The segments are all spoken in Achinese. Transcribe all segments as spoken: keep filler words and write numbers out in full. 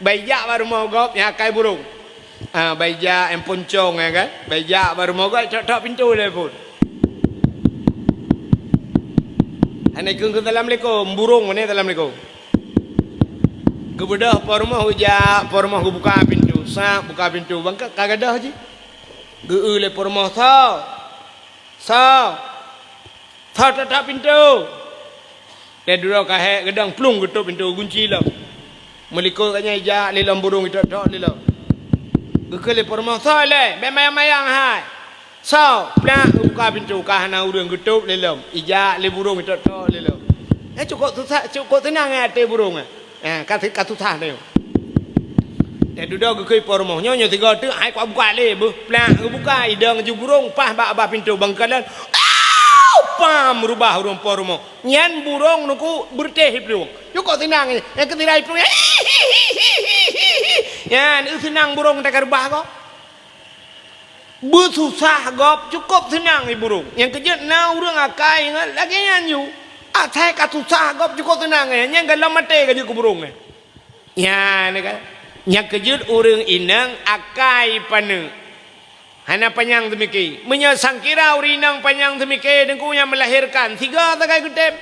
Bai jak bak rumoh gob nyang akai burông. Ah, bai jak nyang poncong, ya kan? Bai jak bak rumoh gob, tok-tok pintoe lé phon. Hana kheun-kheun assalamualaikum, burông meunan assalamualaikum. Geubeudôh po rumoh, geujak po rumoh, geubuka pintoe, sak buka pintoe, bangka ka gadôh jih. Geu-eu lé po rumoh, "Soe? Soe? Soe tok-tok pintoe?" Lheuh dudoe ka hék geudong plueng geutôp pintoe, gunci lom. Meulikot gobnyan ijak lé lom burông itok-tok lé lom. Geukheun lé po rumoh, "Soe ilèe? Bèk mayang-mayang hai! Soe?" Plak geubuka pintoe, ka hana ureueng, geutôp lé lom. Ijak lé burông itok-tok lé lom. Eh, cukôp susah, cukôp seunang eh até burông eh. Eh, ka, ka susah teuh. Lheuh dudoe geukheun po rumoh, "Nyoe, nyoe sigoe teuk, hai kubuka lé beuh." Plak geubuka, idong ju burông paih bak babah pintoe bak kalon. Au! Pam! Reubah ureueng po rumoh. Nyan burông neukheun beureutéh iplueng. Cukôp seunang nyan, nyang keusirai iplueng. Nyan, eu seunang burông teuka reubah gob. Beususah gob, cukôp seunang i burông. Nyang keujeuet na ureueng akai ngon lagèe nyan ju. Asai ka susah gob, cukôp seunang nyan, nyang gohlom maté ka jeuet keu burông nyan. Nyan kan. Nyang keujeuet ureueng inong akai paneuk. Hana panyang teumike. Meunyoe sangkira ureueng inong panyang teumike, deungon nyang melahirkan, sigoe sagai geutem.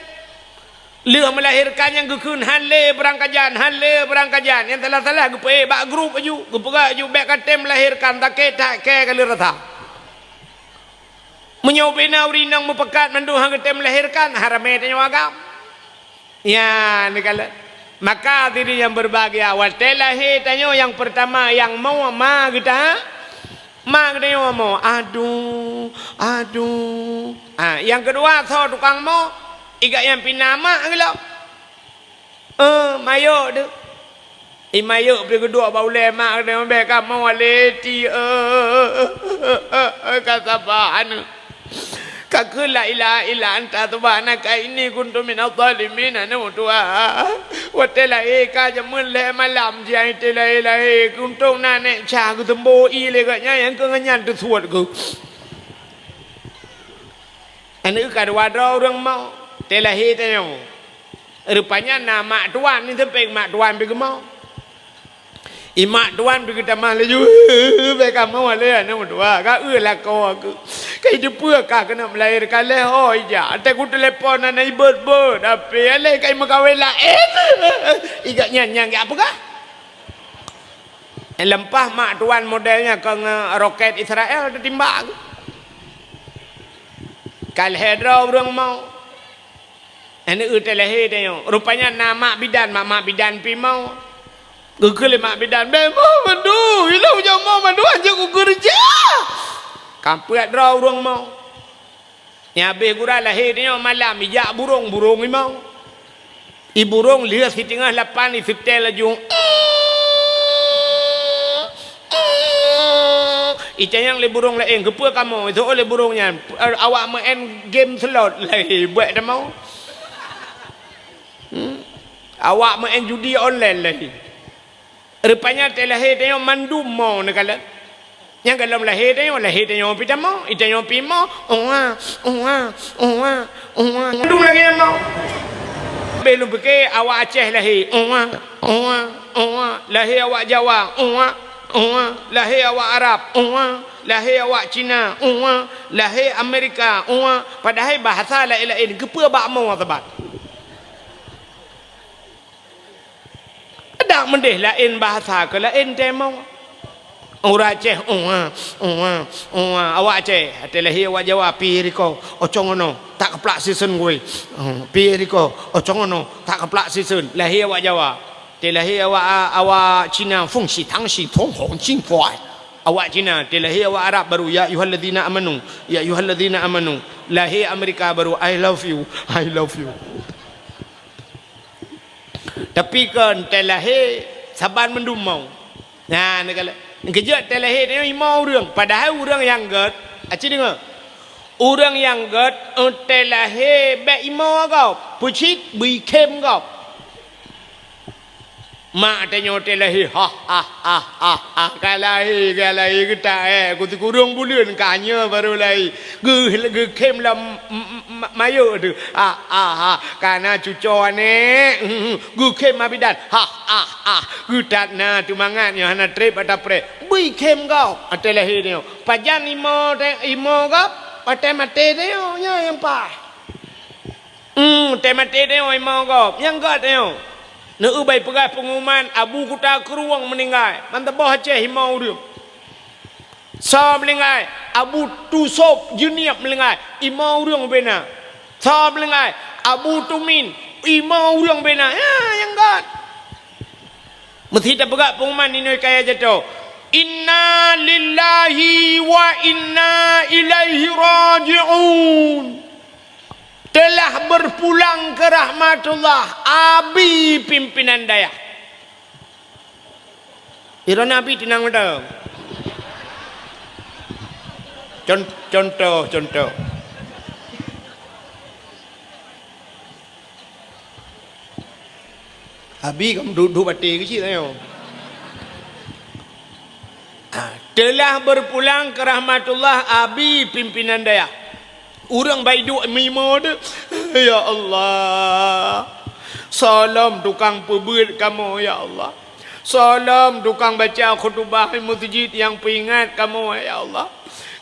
Lheuh melahirkan nyang geukheun, "Han lé beurangkajan, han lé beurangkajan." Nyang salah-salah geupeuék bak grup laju, geupeugah laju, "Bèk katem melahirkan, sakét that kèe ka lheuh rasa." Meunyoe ubena ureueng inong meupakat mandum han geutem melahirkan, haramé tanyoe agam. Ya, neukalon. Maka hadirin yang berbahagia, watèe lahé tanyoe nyang peurtama nyang mo ma geuta, ma geutanyoe mo. Aduh, aduh. Ha, nyang keudua soe tukang mo, igat nyang pih na mak geuh lom. Eh, mayok deuh. I mayok pih geuduek bak ulèe mak, geutanyoe bèk kamoe lé ti, eh, ka saban. Ka kheun la ilaha illa anta subhanaka inni kuntu minadh dhalimin, aneuk tuha. Watèe lahé ka jameun lhèe malam, jih watèe lahé-lahé, untông na nèk cah geuseumbô ié lé gobnyan, nyang keu ngon nyan teusuet geuh. Aneuk ka dua droe ureueng mo, watèe lahé tanyoe. Rupanya na mak tuan, ni seupeng mak tuan pih geumo. I mak tuan pih geutamah laju, bèk kamoe lé aneuk dua, ka eu lakoe keuh. Ka iteupeue ka keuneuk meulahé ka lhèe ho ijak. Watèe kuteulepon hana ibeuet-beuet, tapi aléh ka imeukawen laén. Igat nyan, nyan geujak peugah. Leumpah mak tuan model nyan ka ngon rokét Israel teutimbak. Ka lhèe droe ureueng mo. Aneuk watèe lahé tanyoe. Rupanya na mak bidan, mak-mak bidan pih mo. Geukheun lé mak bidan, "Bèk mo mandum, ilôn jak mo mandum, hanjeuet kukeureuja." Ka peuet droe ureueng mo. Nyang abéh gura lahé tanyoe malam, ijak burông, burông imo. I burông lheueh siteungoh lapan iseutèl laju. Itanyong lé burông laén, "Keupeue kamoe?" Iseuôt lé burông nyan, "Awak meu'en game slot lahé, bèk tamoe." Hmm? "Awak meu'en judi online lahé." Rupanya watèe lahé tanyoe mandum mo neukalon. Nyang gohlom lahé tanyoe, lahé tanyoe pih tamoe, itanyoe pih mo, uwa, uwa, uwa, uwa. Mandum lagèe nyan mo. Bèk lôn pike awak Aceh lahé, uwa, uwa, uwa. Lahé awak Jawa, uwa, uwa. Lahé awak Arab, uwa. Lahé awak Cina, uwa. Lahé Amerika, uwa. Padahai bahasa laén-laén, keupeue bak mo saban? Adak meudeh laén bahasa keu laén teumo. Ureueng Aceh, uwa, uwa, uwa. Awak Aceh, watèe lahé awak Jawa, pih riko, ocong ono, tak keuplak sisen gue. Hmm, pih riko, ocong ono, tak keuplak sisen. Lahé awak Jawa. Watèe lahé awak, awak Cina, fung shi tang shi tong hong cing kuai. Awak Cina, watèe lahé awak Arab baru, ya ayyuhalladzina amanu, ya ayyuhalladzina amanu. Lahé Amerika baru, I love you, I love you. Tapi kon watèe lahé saban mandum mo. Nah, neukalon. Keujeuet watèe lahé tanyoe imo ureueng, padahai ureueng nyang gèt, aci deungö. Ureueng nyang gèt watèe lahé bèk imo gob, peucit beu ikhém gob. Mak tanyoe teuh lahé, hah, hah, hah, hah, hah. Ka lahé, ka lahé geutak, eh, keu sikureueng buleuen ka nyoe barô lahé. Geu-, geukhém lam m-, m-, m-, mayot teuh. Hah, hah, hah. Ka na cucoe aneuëk. Geukhém mabidan. Hah, hah, hah. Geutat na teumangat nyoe hana trép ata preh. Bri khém gob. Watée lahé nyoe. Pajan imo te-, imo gob. Watée maté nyoe, nyoe nyang paih. Hmm, watée maté tanyoe imo gob, nyang göt tanyoe. Neueu bai peugah peungumuman Abu Kuta Krueng meuninggai, ban teuboh Aceh imo ureuëng. Soe meuninggai, Abu Tusop Jeunieb meuninggai, imo ureuëng ubena. Soe meuninggai, Abu Tumin, imo ureuëng ubena. Ya, nyang göt. Meusti tapeugah peungumuman inoe kaya jatoe. Inna lillahi wa inna ilaihi raji'un. Telah berpulang ke rahmatullah Abi pimpinan dayah. Droeneuh Abi tinang mantong. Con-, contoh, contoh. Abi ka duek-duek batée keuchik tanyoe. Ah, telah berpulang ke rahmatullah Abi pimpinan dayah. Ureuëng bai duek mimo teuh, "Ya Allah, soe lom tukang peubeuet kamoe, ya Allah. Soe lom tukang baca khutubah meuseujid nyang peuingat kamoe, ya Allah."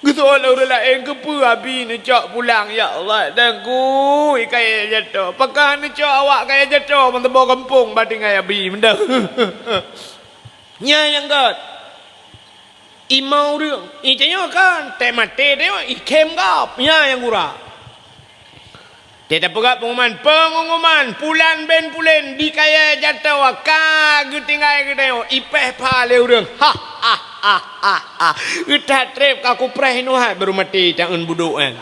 Geuseuôt lé ureuëng laén, "Keupeue Abi neucok pulang, ya Allah?" Dan kui kaya jatoe. Pakon neucok awak kaya jatoe, ban teuboh gampông ba tinggai Abi mantong. Nyan nyang göt. Imo ureuëng, i tanyoe kan, watée maté tanyoe, ikhém gob. Nyan nyang gura. Teuh tapeugah peungumuman, peungumuman, pulan ben pulen di kaya jatoe ka geutinggai geutanyoe, ipéh pha lé ureuëng. Ha, ha, ha, ha, ha. Geutat trép ka kupreh nuhat baru maté taeun budok nyan.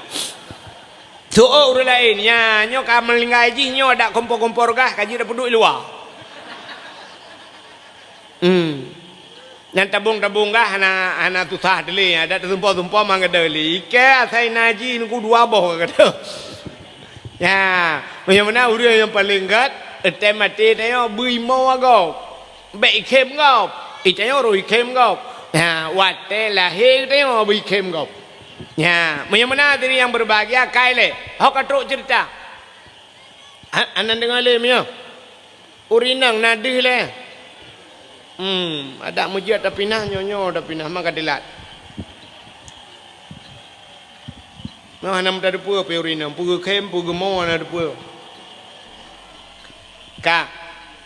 Soe ureuëng laén, nya, nyoe ka meuninggai jih nyoe adak kompor-kompor gah ka jeuet tapeuduek i luwa. Hmm. Nyan tabong-tabong gah hana, hana susah teulé, adak teusumpah-sumpah mangat teulé. Ikée asai na jih nungku dua boh ka kata. Ya, meunyoe meunan ureuëng nyang paleng gét, watée maté tanyoe bri imo gob. Bék ikhém gob. I tanyoe roh ikhém gob. Ya, watée lahé tanyoe bri ikhém gob. Ya, meunyoe meunan diri nyang berbahagia kai lé. Hok ka trok cerita. Ha, anan deungoe lé meunyoe. Ureuëng inong na deuh lé. Hmm, adak meujeuet tapinah nyoe-nyoe tapinah maka dilat. Nyoe hana meutateupeue pih ureuëng inong, peue geukhém, peue geumo hana teupeue. Ka,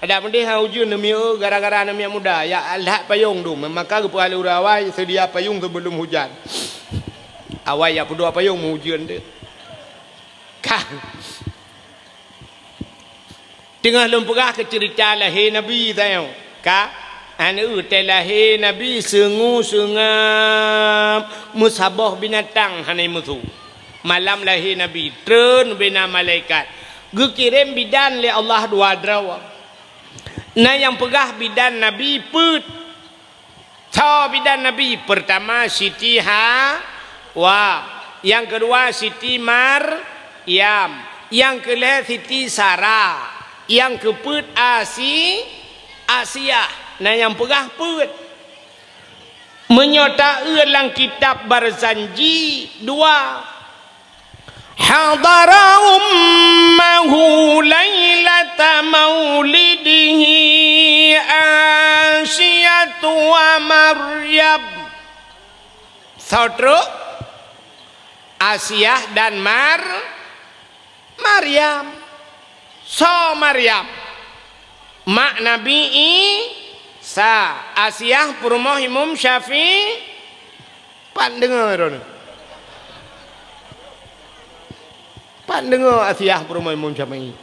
adak meudeh ha ujeuen neumiet gara-gara neumiet muda, ya lhat payong dum, maka geupeualeuh ureuëng awai seudia payong seubeulom hujan. Awai ya peuduek payong meu ujeuen teuh. Ka. Teungoh lôn peugah keu ceurita lahé Nabi tanyoe, ka? Aneuk teuh lahé Nabi seungue-seungab meusaboh binatang hana meusu. Malam lahé Nabi, treun bina malaikat. Geukirém bidan lé Allah dua droe. Na nyang peugah bidan Nabi peuet. Soe bidan Nabi? Peurtama Siti Hawa, nyang keudua Siti Maryam, nyang keulhée Siti Sara, nyang keupeuet Asi-, Asiah. Na nyang peugah peuet. Meunyoe taeu lam kitab Barzanji dua, Hadara ummahu lailata maulidihi Asiyatu wa Maryam. Soe treuk? Asiah dan Mar-, Maryam. Soe Maryam? Mak Nabi Isa. Asiah peurumoh Imam Syafi'i. Pat deungoe droeneuh? Pat deungoe Asiah peurumoh Imam Syafi'i?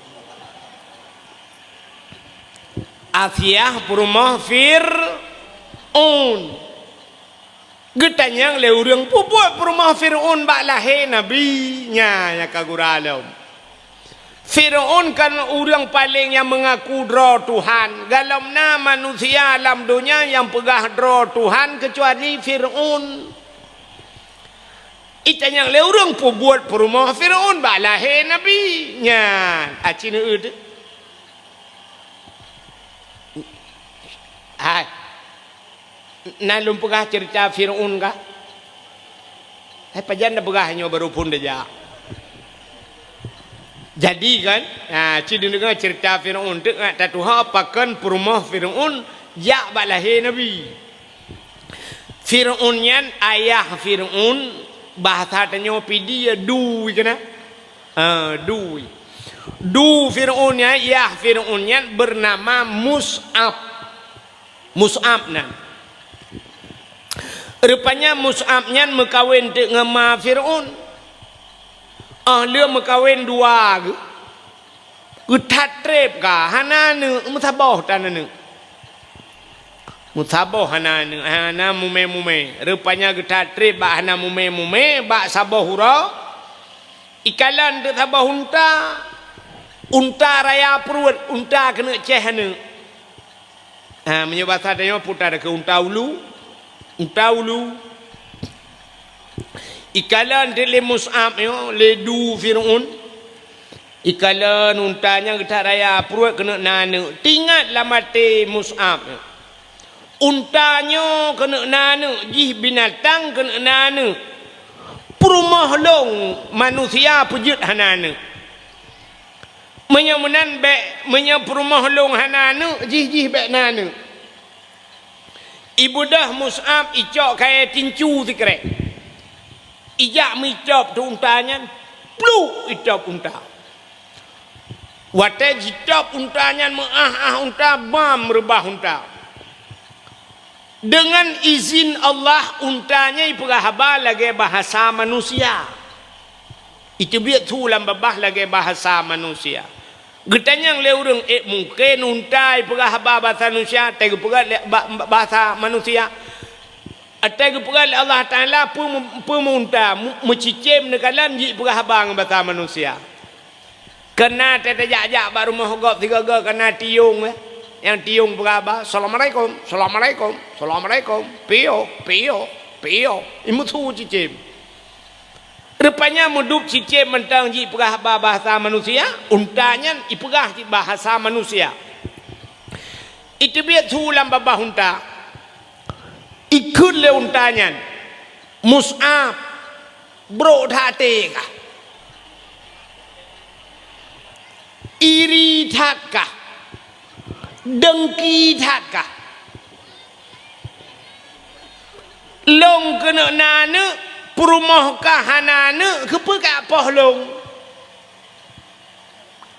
Asiah peurumoh Fir'aun. Geutanyong lé ureuëng, "Peue buet peurumoh Fir'aun bak lahé Nabi?" Nyan nyang ka gura lom. Fir'aun kan ureuëng paleng nyang meungaku droe Tuhan. Golom na manusia lam donya nyang peugah droe Tuhan keucuali Fir'aun. Itanyong lé ureuëng, "Peue buet peurumoh Fir'aun bak lahé Nabi?" Nyan, aci neueu teuh. Na lôn peugah ceurita Fir'aun kah? Hai pajan na peugah nyoe baru phon tajak. Jadi kan, ha, ci deungoe ceurita Fir'aun teuk ngat tatuha pakon peurumoh Fir'aun jak bak lahé Nabi. Fir'aun nyan ayah Fir'aun, bahasa tanyoe pidie dui keunan. Ha, dui. Du Fir'aun nyan, yah Fir'aun nyan beunama Mus'ab. Mus'ab nan. Rupanya Mus'ab nyan meukawen teuk ngon ma Fir'aun. Oh lheueh meukawen dua geuh. Geuthat treb ka, hana aneuk, meusaboh tan aneuk. Meusaboh hana aneuk, hana mumé-mumé. Rupanya geuthat treb bak hana mumé-mumé, bak saboh uroe. Ikalon teuk saboh unta, unta raya pruet, unta keuneuk céh aneuk. Ha, meunyoe basa tanyoe puta keu unta ulu, unta ulu. Ikalon teuk lé Mus'ab nyoe, lé du Fir'aun. Ikalon unta nyan geuthat raya pruet keuneuk na aneuk. Teuingat lam até Mus'ab nyoe. Unta nyoe keuneuk na aneuk, jih binatang keuneuk na aneuk. Peurumoh lôn manusia peujeuet hana aneuk. Meunyoe meunan bék, meunyoe peurumoh lôn hana aneuk, jih-jih bék na aneuk. Ibeudôh Mus'ab icok kayée tincu sikrek. Ijak meuitôb teuk unta nyan, pluk itôb unta. Watée jitôb unta nyan meuáh-áh unta, bam reubah unta. Deungon izin Allah, unta nyan ipeugah haba lagée bahasa manusia. Iteubiet su lam babah lagée bahasa manusia. Geutanyong lé ureuëng, "Eh, mungken unta ipeugah haba bahasa manusia, teupeugah lé ba-, ba-, bahasa manusia?" Watée geupeugah lé Allah Taala, peue meu-, peue meu unta, meu-, meucicém neukalon jih peugah haba ngon basa manusia. Keunan watée tajak-jak bak rumoh gob sigoe-goe keunan tiong, eh. Nyang tiong peugah haba, "Assalamualaikum, assalamualaikum, assalamualaikum, piôh, piôh, piôh." Imeusu cicém. Rupanya meudup cicém mantong jih peugah haba bahasa manusia, unta nyan ipeugah cit bahasa manusia. Iteubiet su lam babah unta. Ikheun lé unta nyan, "Mus'ab, brok that até kah? Iri that kah? Dengki that kah? Lôn keuneuk na aneuk, peurumoh kah hana aneuk, keupeue kapoh lôn?"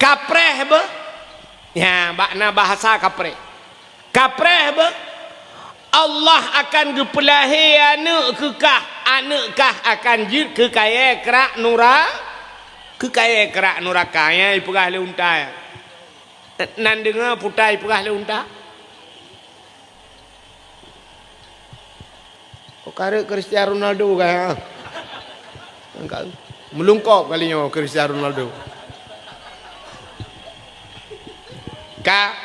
Kapreh beuh. Ya, bak na bahasa kapreh. Kapreh beuh. Allah akan geupeulahé aneuk keu kah, aneuk kah akan jeuet keu kayée krak nura-, keu kayée krak nuraka. Nyan ipeugah lé unta. Nan deungoe puta ipeugah lé unta. Oh, ka rhot Cristiano Ronaldo ka, ha? Ka meulungkop kali nyoe Cristiano Ronaldo. Ka.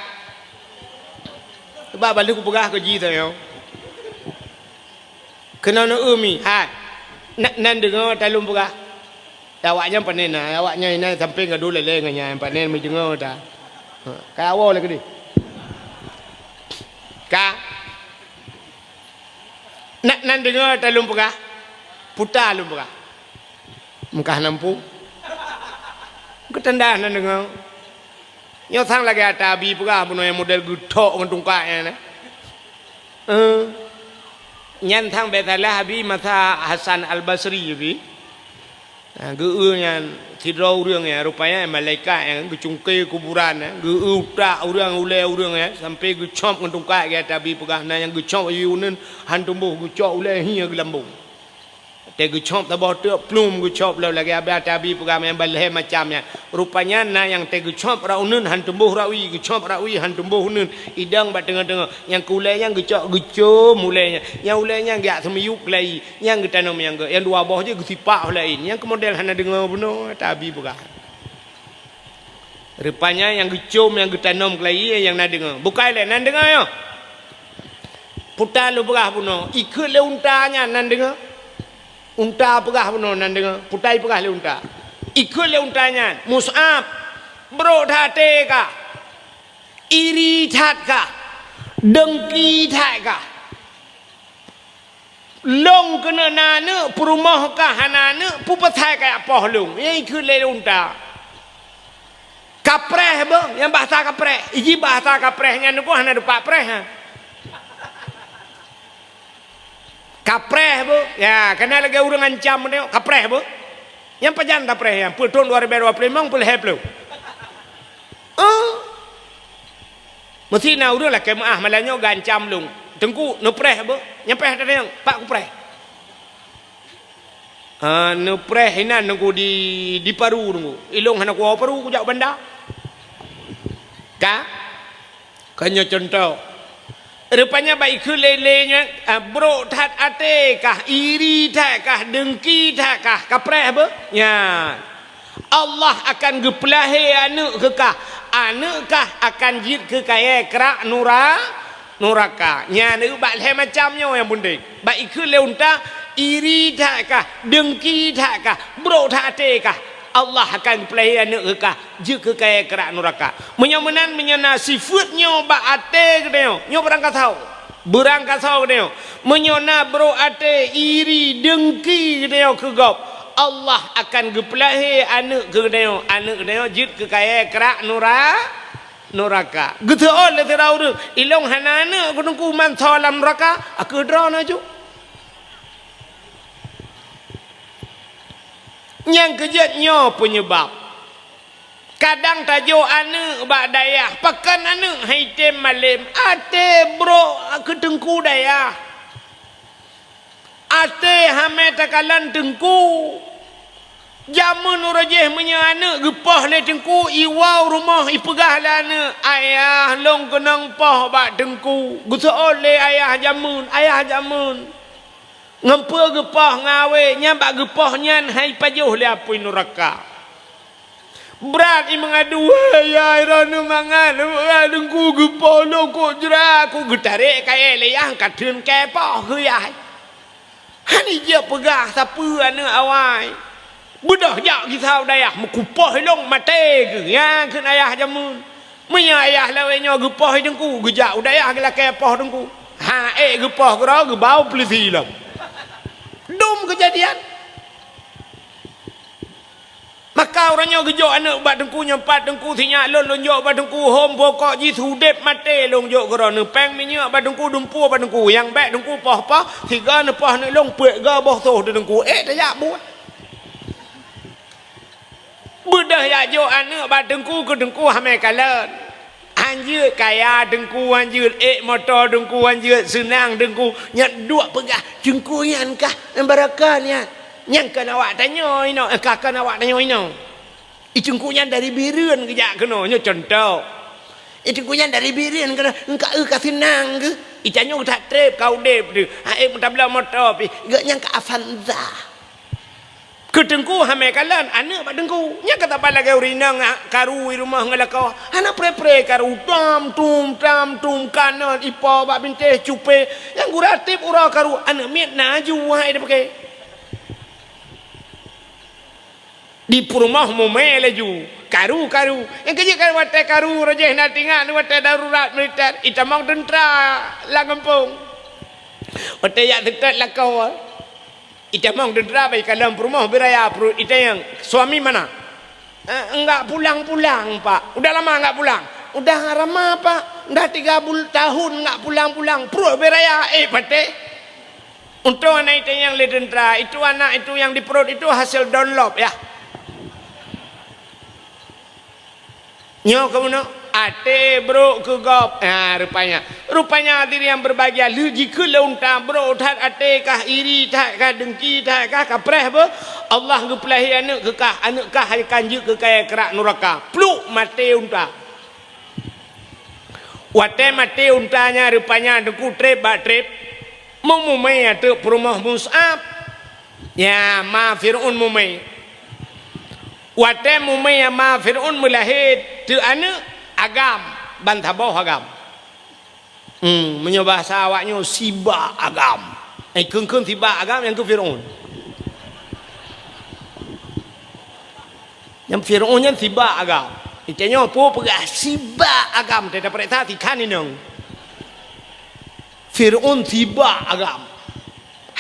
Bak balu kupeugah keu jih tanyoe. Keunoe neu-eu mi, hai. Na-, nan deungoe talôn peugah. Awaknyan panen na, awaknyan inan sampoe gadôh lé-lé ngon nyan, panen meudeungoe ta. Ha, ka awai lé keudeh. Ka. Na-, nan deungoe ta lôn peugah. Puta lôn peugah. Meukah nampu. Keutanda nan deungoe. Nyoe sang lagée ata Abi peugah bunoe nyang model geuthok ngon tungkat nyan, eh. Eh. Nyan sang bék salah Abi masa Hasan Al-Basri Abi. Ha, geu-eu nyan sidroe ureuëng nyan, rupanya malaikat nyan geucungke kuburan nyan, geu-eu utak ureuëng, ulée ureuëng nyan, sampoe geucop ngon tungkat lagée ata Abi peugah, na nyang geucop aju uneuen han tumbôh, geucop ulée hi geulambong. Watée geucop saboh teuk plum geucop lom lagée abah tabi peugah nyang balhée macam nyan. Rupanya na nyang teuh geucop rot uneuen han tumbôh rot wie, geucop rot wie han tumbôh uneuen, idong bak teungoh-teungoh. Nyang keu ulée nyan geucop geucom ulée nyan. Nyang ulée nyan geujak seumiyueb keulayi, nyang geutanom nyang geu-, nyang dua boh jih geusipak ulée laén. Nyang keu model hana deungoe bunoe tabi peugah. Rupanya nyang geucom nyang geutanom keulayi nyang na deungoe. Bukai lé nan deungoe nyoe. Puta lôn peugah bunoe, ikheun lé unta nyan nan deungoe. Unta peugah bunoe nan deungoe, puta ipeugah lé unta. Ikheun lé unta nyan, "Mus'ab, brok that até kah? Iri that kah? Dengki that kah?" Lôn keuneuk na aneuk, peurumoh kah hana aneuk, peue pasai kajak poh lôn? Nyan ikheun lé unta. Kapreh beuh, nyang bahasa kapreh. Iji bahasa kapreh nyan Teungku hana teumpat preh, ha. Kapreh beuh. Ya, kana lagèe ureueng ancam nyoe, kapreh beuh. Nyang pajan tapreh nyan? Peue thôn dua ribèe dua ploh limong, peue lhèe ploh? Oh. Meusti na ureueng lakèe meu'ah malam nyoe geuancam lôn. "Teungku, neupreh beuh." Nyang preh tanyong, "Pat kupreh?" "Ah, neupreh inan Teungku di, di Paru Teungku. Ilôn hana kuwoe Paru, kujak u Banda." Ka? Ka nyoe cuntoh. Rupanya bak ikheun lé-lé nyan, ah, brok that até kah, iri that kah, deungki that kah, kapreh beuh? Nyan. Allah akan geupeulahé aneuk keu kah. Aneuk kah akan jeuet keu kayèe krak nura-, nuraka. Nyan bak lhèe macam nyoe nyang peunteng. Bak ikheun lé unta, iri that kah, deungki that kah, brok that até kah. Allah akan geupeulahé aneuk keu kah, jeuet keu kayèe krak nuraka. Meunyoe meunan, meunyoe na sifeuet nyoe bak até geutanyoe, nyoe beurangkasoe. Beurangkasoe geutanyoe. Meunyoe na brok até, iri, deungki geutanyoe keu gob, Allah akan geupeulahé aneuk keu geutanyoe, aneuk geutanyoe jeuet keu kayèe krak nura-, nuraka. Geuseuôt lé sidroe ureueng, "Ilôn hana aneuk keu Teungku, man soe lam nuraka?" Akeuh droeneuh ju. Nyang keujeuet nyoe peunyebab. Kadang tajok aneuk bak dayah, pakon aneuk han item malem, até brok keu teungku dayah. Até hamé takalon teungku. Jameun uroe jéh meunyoe aneuk geupoh lé teungku, iwoe u rumoh ipeugah lé aneuk, "Ayah, lôn keunong poh bak teungku." Geuseuôt lé ayah jameun, ayah jameun. Ngon peue geupoh ngon awé, nyan bak geupoh nyan han ipajoh lé apui nuraka. Brat imeungadu, "Wah, ya, droeneuh mangat, teungku geupoh lôn kok jrat, kok geutarek kayèe lé yah, ka theun kayèe poh keu yah." Han ijak peugah sapeue aneuk awai. Beudôh jak gisa u dayah, "Meukupoh ilôn maté keuh," nyan kheun ayah jameun. Meunyoe ayah lawét nyoe geupoh teungku, geujak u dayah geulakèe poh teungku. Ha, ék geupoh keudroe, geubau peulisi lom. Dum keujadian. Maka uroe nyoe geujok aneuk bak teungku, nyoe pat teungku, sinyak lôn, lôn jok bak teungku, hom bukok jih udép maté lôn jok keudroe, neupéng minyeuk bak teungku, dumpue bak teungku, nyang bèk teungku poh-poh, sigoe neupoh aneuk lôn, peuet goe boh soh di teungku, ék tajak buet. Beudôh jak jok aneuk bak teungku, keu teungku hamé kalon. Han jeuet kaya teungku, han jeuet ék moto teungku, han jeuet seunang teungku. Nyan duek peugah, "Teungku nyan kah barokon nyan? Nyan kon awak tanyoe inoe, eh, ka kon awak tanyoe inoe." I teungku nyan dari Bireuen geujak keunoe, nyoe cuntoh. I teungku nyan dari Bireuen keunoe, "Engka eu ka seunang keuh? I tanyoe that trép ka udép teuh. Ha ék meutabloe moto pih, gobnyan ka Avanza." Keu teungku hamé kalon, aneuk bak teungku. Nyan ka saban lagèe ureueng inong karu i rumoh ngon lakoe. Hana pré-pré karu, tam tum, tam tum, kanon, ipo bak bintéh, cupé. Nyang gura tiep uroe karu, aneuk miet na aju hai dipake. Di peurumoh mumé laju, karu-karu. Nyang keujeuet kan watèe karu, uroe jéh na tingak, watèe darurat militer, itamong teuntra lam gampông. Watèe jak seutôt lakoe. Itamong teuntra bak ikalon peurumoh beu raya pruet itanyong, "Suami mana?" "Eh, enggak pulang-pulang, Pak." "Udah lama enggak pulang?" "Udah lama, Pak. Udah tiga bul-, tahun enggak pulang-pulang. Pruet beu raya, eh, patéh." Untông hana itanyong lé teuntra, "Itu anak itu yang di perut itu hasil download, ya?" Nyoe keunoe, até brok keu gob. Ha, rupanya. Rupanya hadirin yang berbahagia, lheueh jikheun lé unta, brok that até kah, iri that kah, dengki that kah, kapreh beuh. Allah geupeulahé aneuk keu kah, aneuk kah akan jeuet keu kayèe krak nuraka. Pluk, maté unta. Watèe maté unta nyan, rupanya teungku trép bak trép. Meumumé ateueh peurumoh Mus'ab. Ya, ma Fir'aun mumé. Watèe mumé ma Fir'aun meulahé teuk aneuk, agam, ban saboh agam. Hmm, meunyoe bahasa awaknyoe, sibak agam. Eh, kheun-kheun sibak agam nyang keu Fir'aun. Nyang Fir'aun nyan sibak agam. Itanyoe peue peugah sibak agam, teuta peuriksa sikhan inong. Fir'aun sibak agam.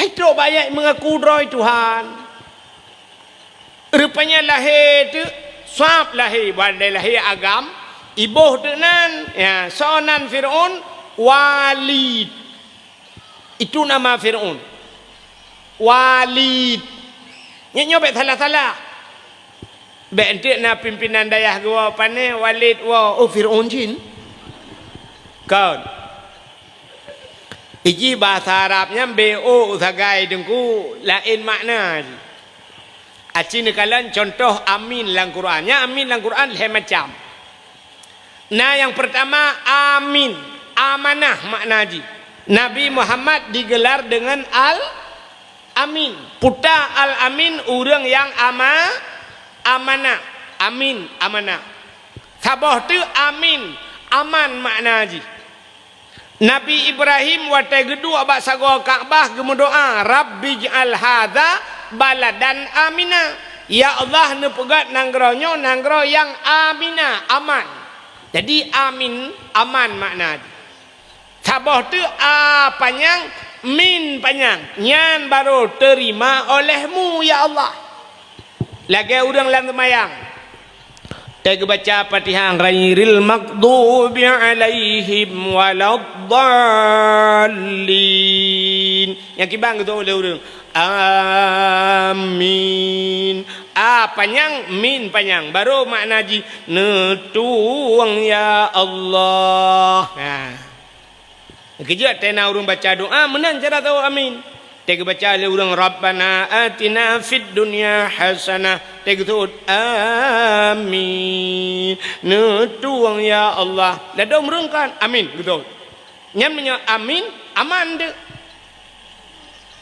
Itrok bak ayat meungaku droe Tuhan. Rupanya lahé teuk, sab lahé, bandai lahé agam, iboh teuk nan. Ya, soe nan Fir'aun? Walid. Itu nama Fir'aun. Walid. Nyoe, nyoe bék salah-salah. Bék enteuk na pimpinan dayah geuwoe pané, Walid woe, oh, Fir'aun jin. Kon. Iji bahasa Arab nyan B O sagai Teungku, laén makna jih. Aci neukalon contoh amin lam Quran. Nyan amin lam Quran lhée macam. Na nyang peurtama amin, amanah makna jih. Nabi Muhammad digelar dengan Al-Amin. Puta Al-Amin ureuëng nyang ama-, amanah. Amin, amanah. Saboh teuk amin, aman makna jih. Nabi Ibrahim watée geuduek bak sagoe Ka'bah geumeudoá, "Rabbij'al hadza baladan amina." Ya Allah, neupeugét nanggroe nyoe nanggroe nyang amina, aman. Jadi amin, aman makna jih. Saboh teuk a panyang, min panyang, nyan barô teurima olehmu, ya Allah. Lagée ureuëng lam seumayang. Teuh geubaca Fatihah, "Ghairil maghdubi 'alaihim waladdallin." Nyang kiban geutoe lé ureuëng, "Amin." A panyang, min panyang. Barô makna jih, "Neutueng ya Allah." Ha. Keujeuet teuh na ureuëng baca doa, meunan cara tao amin. Teuh geubaca lé ureuëng, "Rabbana atina fid dunya hasanah." Teuh geuseuôt, "Amin." "Neutueng ya Allah." Ladôm ureuëng kan, "Amin." Geuseuôt. Nyan meunyoe amin, aman teuk.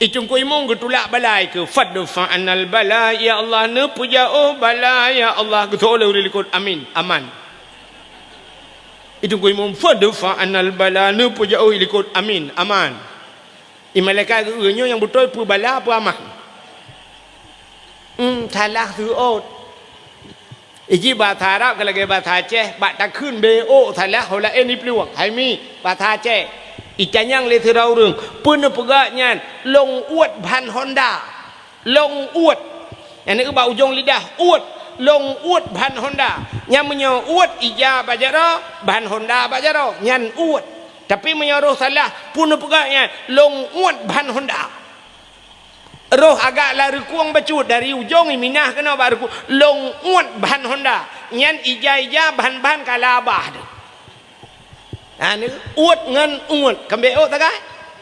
I Teungku Imum geutulak bala keu, "Fadfa 'annal bala, ya Allah, neupeujaoh bala, ya Allah." Geuseuôt lé ureuëng likot, "Amin, aman." I Teungku Imum, "Fadfa 'annal bala," neupeujaoh likot, "Amin, aman." I malaikat geu-, nyoe nyang beutôi peue bala, peue aman. Hmm, salah seuôt. Iji bahasa Arab ka lagée bahasa Aceh, bak takheun B O salah, ho laén iplueng. Hai mi, bahasa Aceh. Itanyong lé sidroe ureuëng, "Peue neupeugah nyan?" "Lông uet ban honda." Lông uet. Nyan bak ujong lidah, uet. Lông uet ban honda. Nyan meunyoe uet ija bak jaroe, ban honda bak jaroe. Nyan uet. Tapi meunyoe roh salah, "Peue neupeugah nyan?" "Lông uet ban honda." Roh agak lam reukong bacut, dari ujong i minah keunoe bak reukong, lông uet ban honda. Nyan ija-ija ban-ban ka labah teuh. Ha, ni uet ngon uet, keumbék ôt sagai.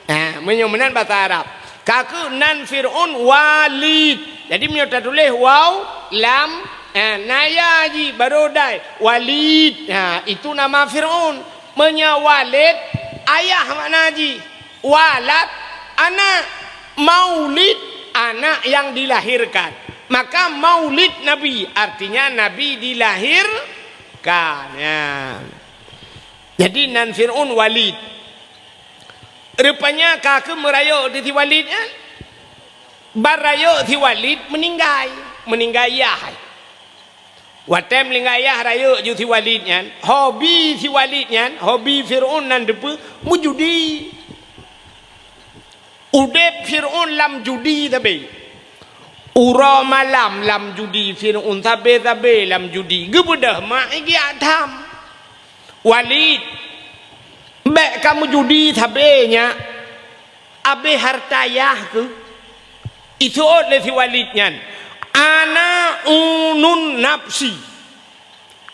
Ha, meunyoe meunan basa Arab. Ka keuh nan Fir'aun Walid. Jadi meunyoe tatuléh waw, lam, ha, na ya jih, barô dai. Walid. Ha, itu nama Fir'aun. Meunyoe Walid, ayah makna jih. Walad, anak. Maulid, anak yang dilahirkan. Maka maulid Nabi, artinya Nabi dilahirkan. Ya. Jadi nan Fir'aun Walid. Rupanya ka keuh meurayeuk di si Walid nyan. Ban rayeuk si Walid meuninggai. Meuninggai yah. Watée meuninggai yah rayeuk ju si Walid nyan, hobi si Walid nyan, hobi Fir'aun nan deupeue meujudi. Udeb Fir'aun lam judi sabe. Uroe malam lam judi Fir'aun sabe-sabe lam judi. Geubeudôh mak igiak tham. Walid, bék kamoe judi sabe nyak. Abéh harta yah keuh. Iseuôt lé si Walid nyan, "Ana unun nafsi."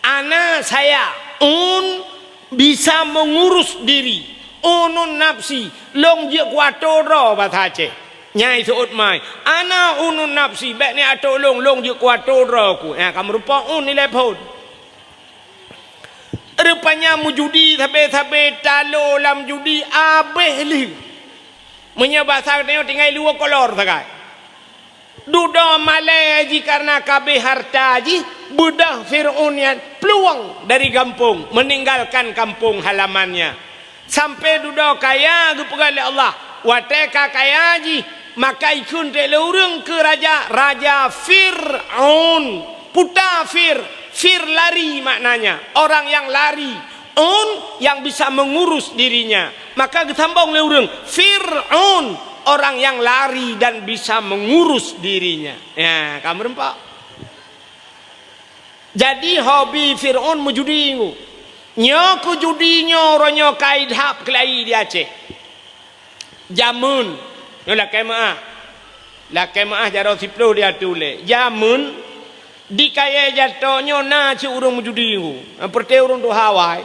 Ana saya, un bisa mengurus diri. Unun nafsi, lông jeuet kuato droe basa Aceh. Nyai seuôt mai, "Ana unun nafsi, bék ni atô lông, lông jeuet kuato droe ku." Nyan ka meurupa un ilée phon. Rupanya meujudi sabe-sabe talo lam judi abéh lheueh. Meunyoe basa geutanyoe tinggai luwa kolor sagai. Dudoe malée jih kareuna ka abéh harta jih, beudôh Fir'aun nyan plueng dari gampông, meninggalkan kampung halamannya. Sampoe dudoe kaya geupeugah lé Allah, watée ka kaya jih, maka ikheun teuk lé ureuëng keu raja, raja Fir'aun. Puta Fir, Fir lari maknanya, orang yang lari. Un yang bisa mengurus dirinya. Maka geusambong lé ureuëng, Fir'aun, Orang yang lari dan bisa mengurus dirinya. Ya, ka meureumpok. Jadi, hobi Fir'aun meujudi nyoe. Nyoe keu judi nyoe, uroe nyoe ka idhab keulayi di Aceh. Jameun, nyoe lakée meuáh. Lakée meuáh jaroe siplôh di ateueh ulée. Jameun, di kayée jato nyoe na cit ureuëng meujudi nyoe. Peureuté ureuëng tuha awai.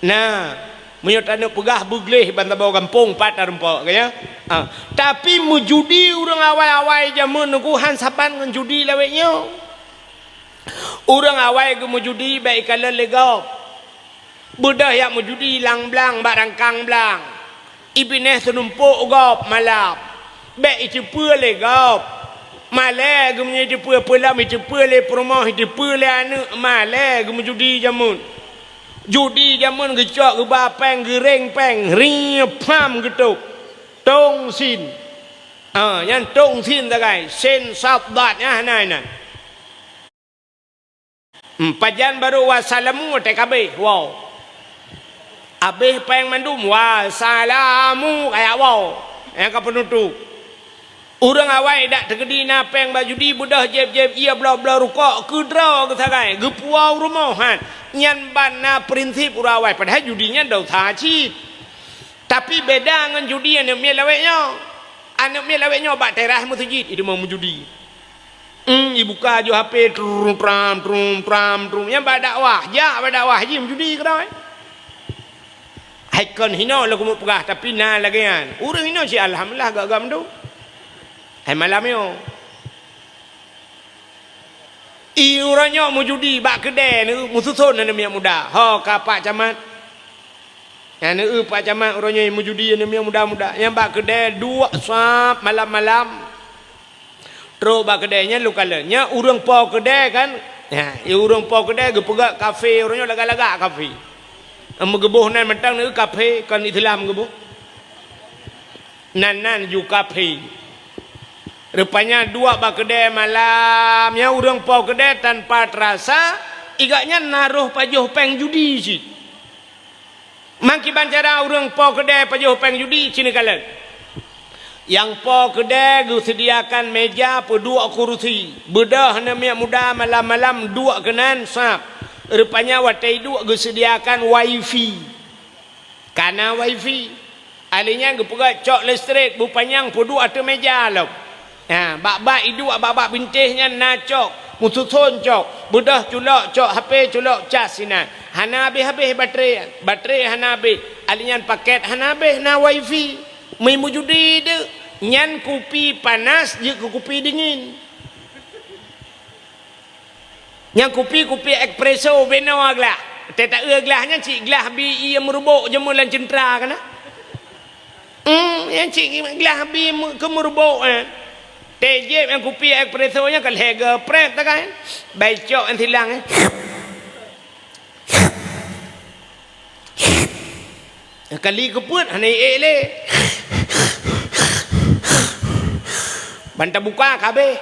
Nah, meunyoe taneuk peugah beugleh ban saboh gampông pat tarumpok, ka nyan? Ah, tapi meujudi ureuëng awai-awai jameun nyoe han saban ngon judi lawét nyoe. Ureuëng awai geumeujudi bék ikalon lé gob. Beudôh jak meujudi lam blang bak rangkang blang. Ibinéh seunumpok gob malam. Bék iteupeue lé gob. Malée geumeunyoe iteupeue, peulom iteupeue lé peurumoh, iteupeue lé aneuëk, malée geumeujudi jameun. Judi jameun geucok geuba péng, geuréng péng, rieb pham geutôb. Tong sin. Ah, nyan tong sin sagai, sin sad dad nyan hana inan. Hmm, pajan barô wasalamu watée ka abéh, wow. Abéh péng mandum, wasalamu, kajak wow. Nyang ka peunutob. Ureuëng awai dak teukeudi na péng bak judi, beudôh jieb-jieb ié, bloe-bloe rukok, keudroe geusagai, geupuwoe u rumoh, han. Nyan ban na prinsip ureuëng awai, padahai judi nyan desya cit. Tapi beda ngon judi aneuëk miet lawét nyoe. Aneuëk miet lawét nyoe bak teras meuseujid, itu mau meujudi. Hmm, ibuka aju H P, trum, tram, trum, tram, trum. Nyang bak dakwah, jak bak dakwah jih meujudi keudroe. Hai kon hinoe lôn keumeung peugah, tapi na lagée nyan. Ureuëng hinoe cit alhamdulillah gak-gak meudu. Hai malam nyoe. I uroe nyoe meujudi bak keudée neu meususon aneuëk miet muda. Ho ka Pak Camat. Nyan neu Pak Camat uroe nyoe meujudi aneuëk miet muda-muda. Nyang bak keudée duek sab malam-malam. Trok bak keudée nyan lôn kalon. Nyan ureuëng po keudée kan? Nyan, i ureuëng po keudée geupeugah kafé, uroe nyoe lagak-lagak kafé. Meugeuboh nan mantong neu kafé, kon Islam geuboh. Nan-nan ju kafé. Rupanya duek bak keudée malam, nyan ureuëng po keudée tanpa terasa, i gobnyan na roh pajoh péng judi cit. Mangkiban cara ureuëng po keudée pajoh péng judi, ci neukalon. Nyang po keudée geuseudiakan méja peuduek kurusi. Beudôh aneuëk miet muda malam-malam duek keunan sab. Rupanya watée iduek geuseudiakan wifi. Ka na wifi. Ahli nyan geupeugah cok listrik beupanyang peuduek ateueh méja lom. Ha, bak-bak iduek bak-bak bintéh nyan na cok, meususon cok, beudôh culok cok H P culok cas sinan. Hana habéh-habéh baterai, baterai hana habéh. Ahli nyan paket hana habéh na wifi. Meumeujudi deuk, nyan kupi panas jeuet keu kupi dingin. Nyang kupi-kupi espresso binoe glah. Teuta eu glah nyan cit glah bi ié meurubok jameun lam ceuntra kana. Hmm, nyan cit glah bi keu meurubok eh. Teujieb nyang kupi espresso nyan ka lhée geuprét takai. Bai cok nyang silang eh. Kali keupeuet hana ék lé. Ban tabuka ka habéh.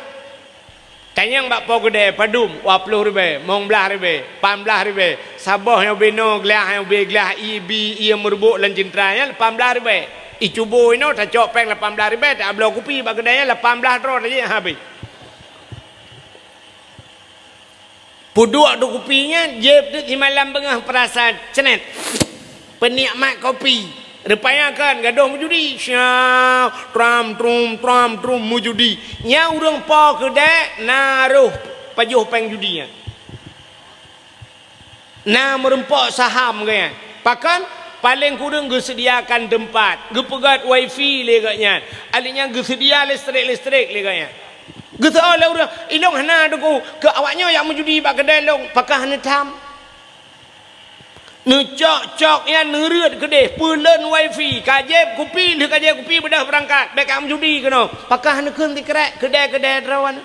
Tanyong bak po keudée padum, dua ploh ribée, limong blaih ribée, lapan blaih ribée. Saboh nyang binoe glah nyang bi glah ié bi ié meurubok lam ceuntra nyan lapan blaih ribée. Icubo inoe tacok péng lapan blaih ribée, tabloe kupi bak keudée nyan lapan blaih droe tajak habéh. Peuduek di kupi nyan, jieb teuk simalam beungoh peurasa ceunet. Peunikmat kopi. Rupanya kan gadôh meujudi. Sya, tram, trum, tram, trum, meujudi. Nyan ureuëng po keudée na roh pajoh péng judi nyan. Na meureumpok saham geuh nyan. Pakon? Paleng kureueng geuseudiakan teumpat, geupeugét wifi lé geuh nyan. Ahli nyan geuseudia listrik-listrik lé geuh nyan. Geuseuôt lé ureuëng, "Ilong hana deungoe, keu awaknyoe nyang meujudi bak keudée lôn, pakah neutam?" Neucok-cok nyan neureuet keudeh, peuleuen wifi, ka jieb kupi, lheueh ka jieb kupi beudôh beurangkat, bék ka meujudi keunoe. Pakah neukheun sikrek keudée-keudée droe nyan.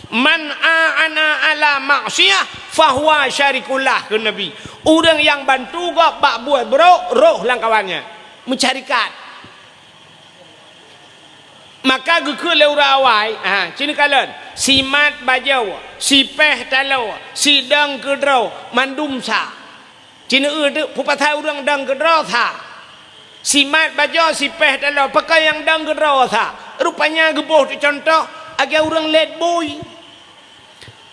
"Man a'ana ala maksiyah fahuwa syarikun lah," kheun Nabi. Ureuëng nyang bantu gob bak buet brok, roh lam kawan nyan. Meusyarikat. Maka geukheun lé ureuëng awai, ha, ci neukalon, simat bajoe, sipéh taloe, sidong keudroe, mandum sa. Ci neueu teuk peue pasai ureuëng dong keudroe sa. Simat bajoe, sipéh taloe, pakon nyang dong keudroe sa. Rupanya geuboh teucontoh, lagée ureuëng lét bui.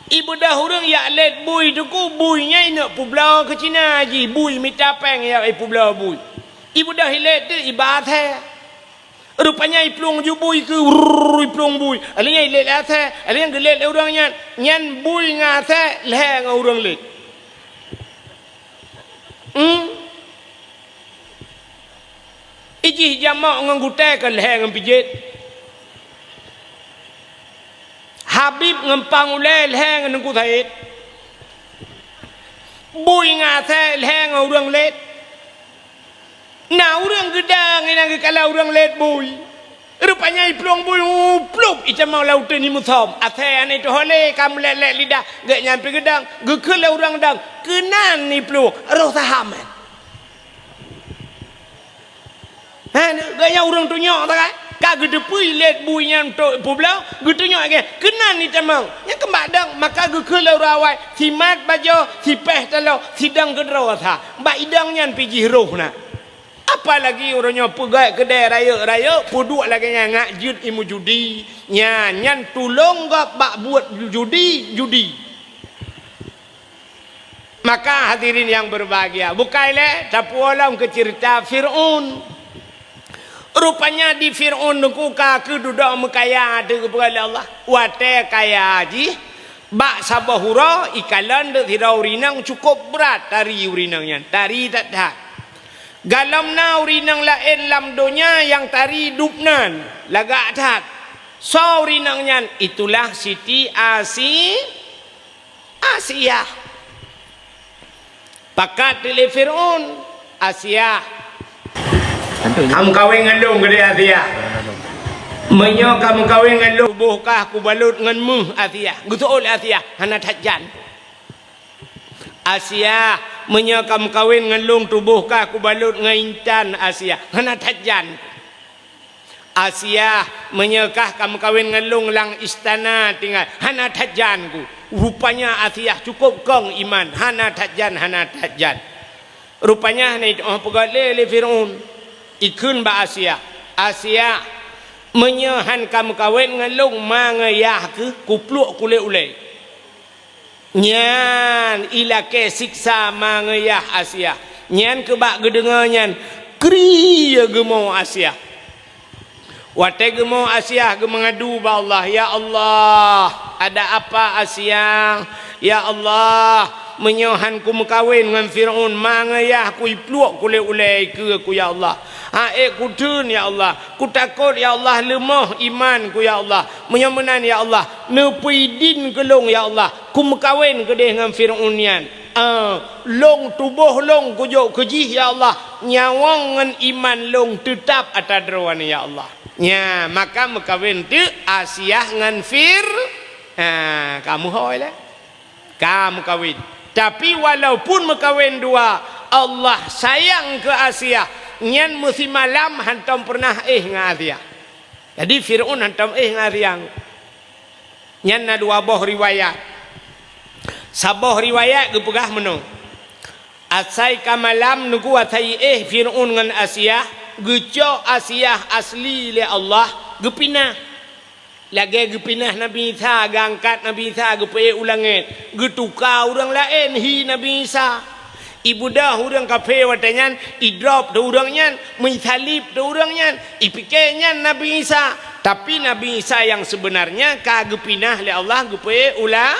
Ibeudôh ureuëng jak lét bui teungku, bui nyan ineuk peubloe keu Cina jih, bui mita péng jak ipeubloe bui. Ibeudôh ilét teuk iba asée. Rupanya iplueng ju bui keu, wurr, iplueng bui. Alheuh nyan ilét asée, alheuh nyan geulét lé ureuëng nyan. Nyan bui ngon asée lhée ngon ureuëng lét. Hmm? Ijih jamok ngon gutée ka lhée ngon pijet. Habib ngon pang ulée lhée ngon Teungku Said. Bui ngon asée lhée ngon ureuëng lét. Na ureuëng geudong inan geukalon ureuëng lét bui. Rupanya iplueng bui, uh, plup, itamong lam uteuen imusöm. Asée aneuk tuho lé ka meulét-lét lidah, gét nyan pih geudong, geukheun lé ureuëng dong, keunan iplueng, roh saham nyan. Ha, gét nyan ureuëng tunyok sagai. Ka geuteupeue lét bui nyan untuk peubloe, geutunyok lagée, keunan itamong. Nyan keumbak dong, maka geukheun lé ureuëng awai, simat bajoe, sipéh taloe, sidong keudroe sa. Bak idong nyan pih jih roh na. Apalagi uroe nyoe peugét keudée rayeuk-rayeuk, peuduek lagée nyan ngat jeuet imeujudi. Nyan, nyan tulông gob bak buet judi, judi. Maka hadirin yang berbahagia, bukai lé tapuwoe lom keu ceurita Fir'aun. Rupanya di Fir'aun teungku ka keuh dudoe meukaya teuh geupeugah lé Allah. Watée kaya jih, bak saboh uroe ikalon deuek sidroe ureuëng inong cukôp brat tari ureuëng inong nyan, tari that-that. Galom na ureuëng inong laén lam donya nyang tari dub nan, lagak that. Soe ureuëng inong nyan? Itulah Siti Asi-, Asiah. Pakat teuk lé Fir'aun, Asiah. Ka meukawen ngon lôn keudeh Asiah. Meunyoe ka meukawen ngon lôn, tuboh kah kubalot ngon méuh Asiah. Geuseuôt lé Asiah, hana that jan. Asiah, meunyoe ka meukawen ngon lôn, tuboh kah kubalot ngon intan Asiah. Hana that jan. Asiah, meunyoe kah ka meukawen ngon lôn lam istana tinggai, hana that jan ku. Rupanya Asiah cukôp kong iman, hana that jan, hana that jan. Rupanya hana jitu'oh peugét lé, lé Fir'aun. Ikheun bak Asiah, "Asiah, meunyoe han ka meukawen ngon lôn, ma ngon yah keuh kupluek kulét ulée." Nyan ilakée siksa ma ngon yah Asiah. Nyan keubak geudeungoe nyan, kri geumeu'oh Asiah. Watée geumeu'oh Asiah geumeungadu bak Allah, "Ya Allah, ada apa Asiah? Ya Allah, meunyoe han kumeukawen ngon Fir'aun, ma ngon yah kuipluek kulét ulée ikeue ku, ya Allah. Ha'ék kuteun, ya Allah. Kutakot, ya Allah, leumoh iman ku, ya Allah. Meunyoe meunan, ya Allah, neupeudin keu lôn, ya Allah, kumeukawen keudeh ngon Fir'aun nyan. Ah, lôn tuboh lôn kujok keu jih, ya Allah, nyawöng ngon iman lôn teutap ata droe nyan, ya Allah." Nya, maka meukawen teuk Asiah ngon Fir-, ha, ka meuhôi lé. Ka meukawen. Tapi walaupun meukawen dua, Allah sayang keu Asiah, nyan meusimalam hantom peureunah éh ngon Asiah. Jadi Fir'aun hantom éh ngon Asiah. Nyan na dua boh riwayat. Saboh riwayat geupeugah meunoe, asai ka malam teungku asai éh Fir'aun ngon Asiah, geucok Asiah asli lé Allah, geupinah. Lagée geupinah Nabi Isa, geuangkat Nabi Isa geupeuék u langét, geutuka ureuëng laén hi Nabi Isa. Ibeudôh ureuëng kafé watée nyan, idrop teuh ureuëng nyan, meuisalib teuh ureuëng nyan, ipike nyan Nabi Isa. Tapi Nabi Isa nyang seubeunarnya ka geupinah lé Allah geupeuék u la-,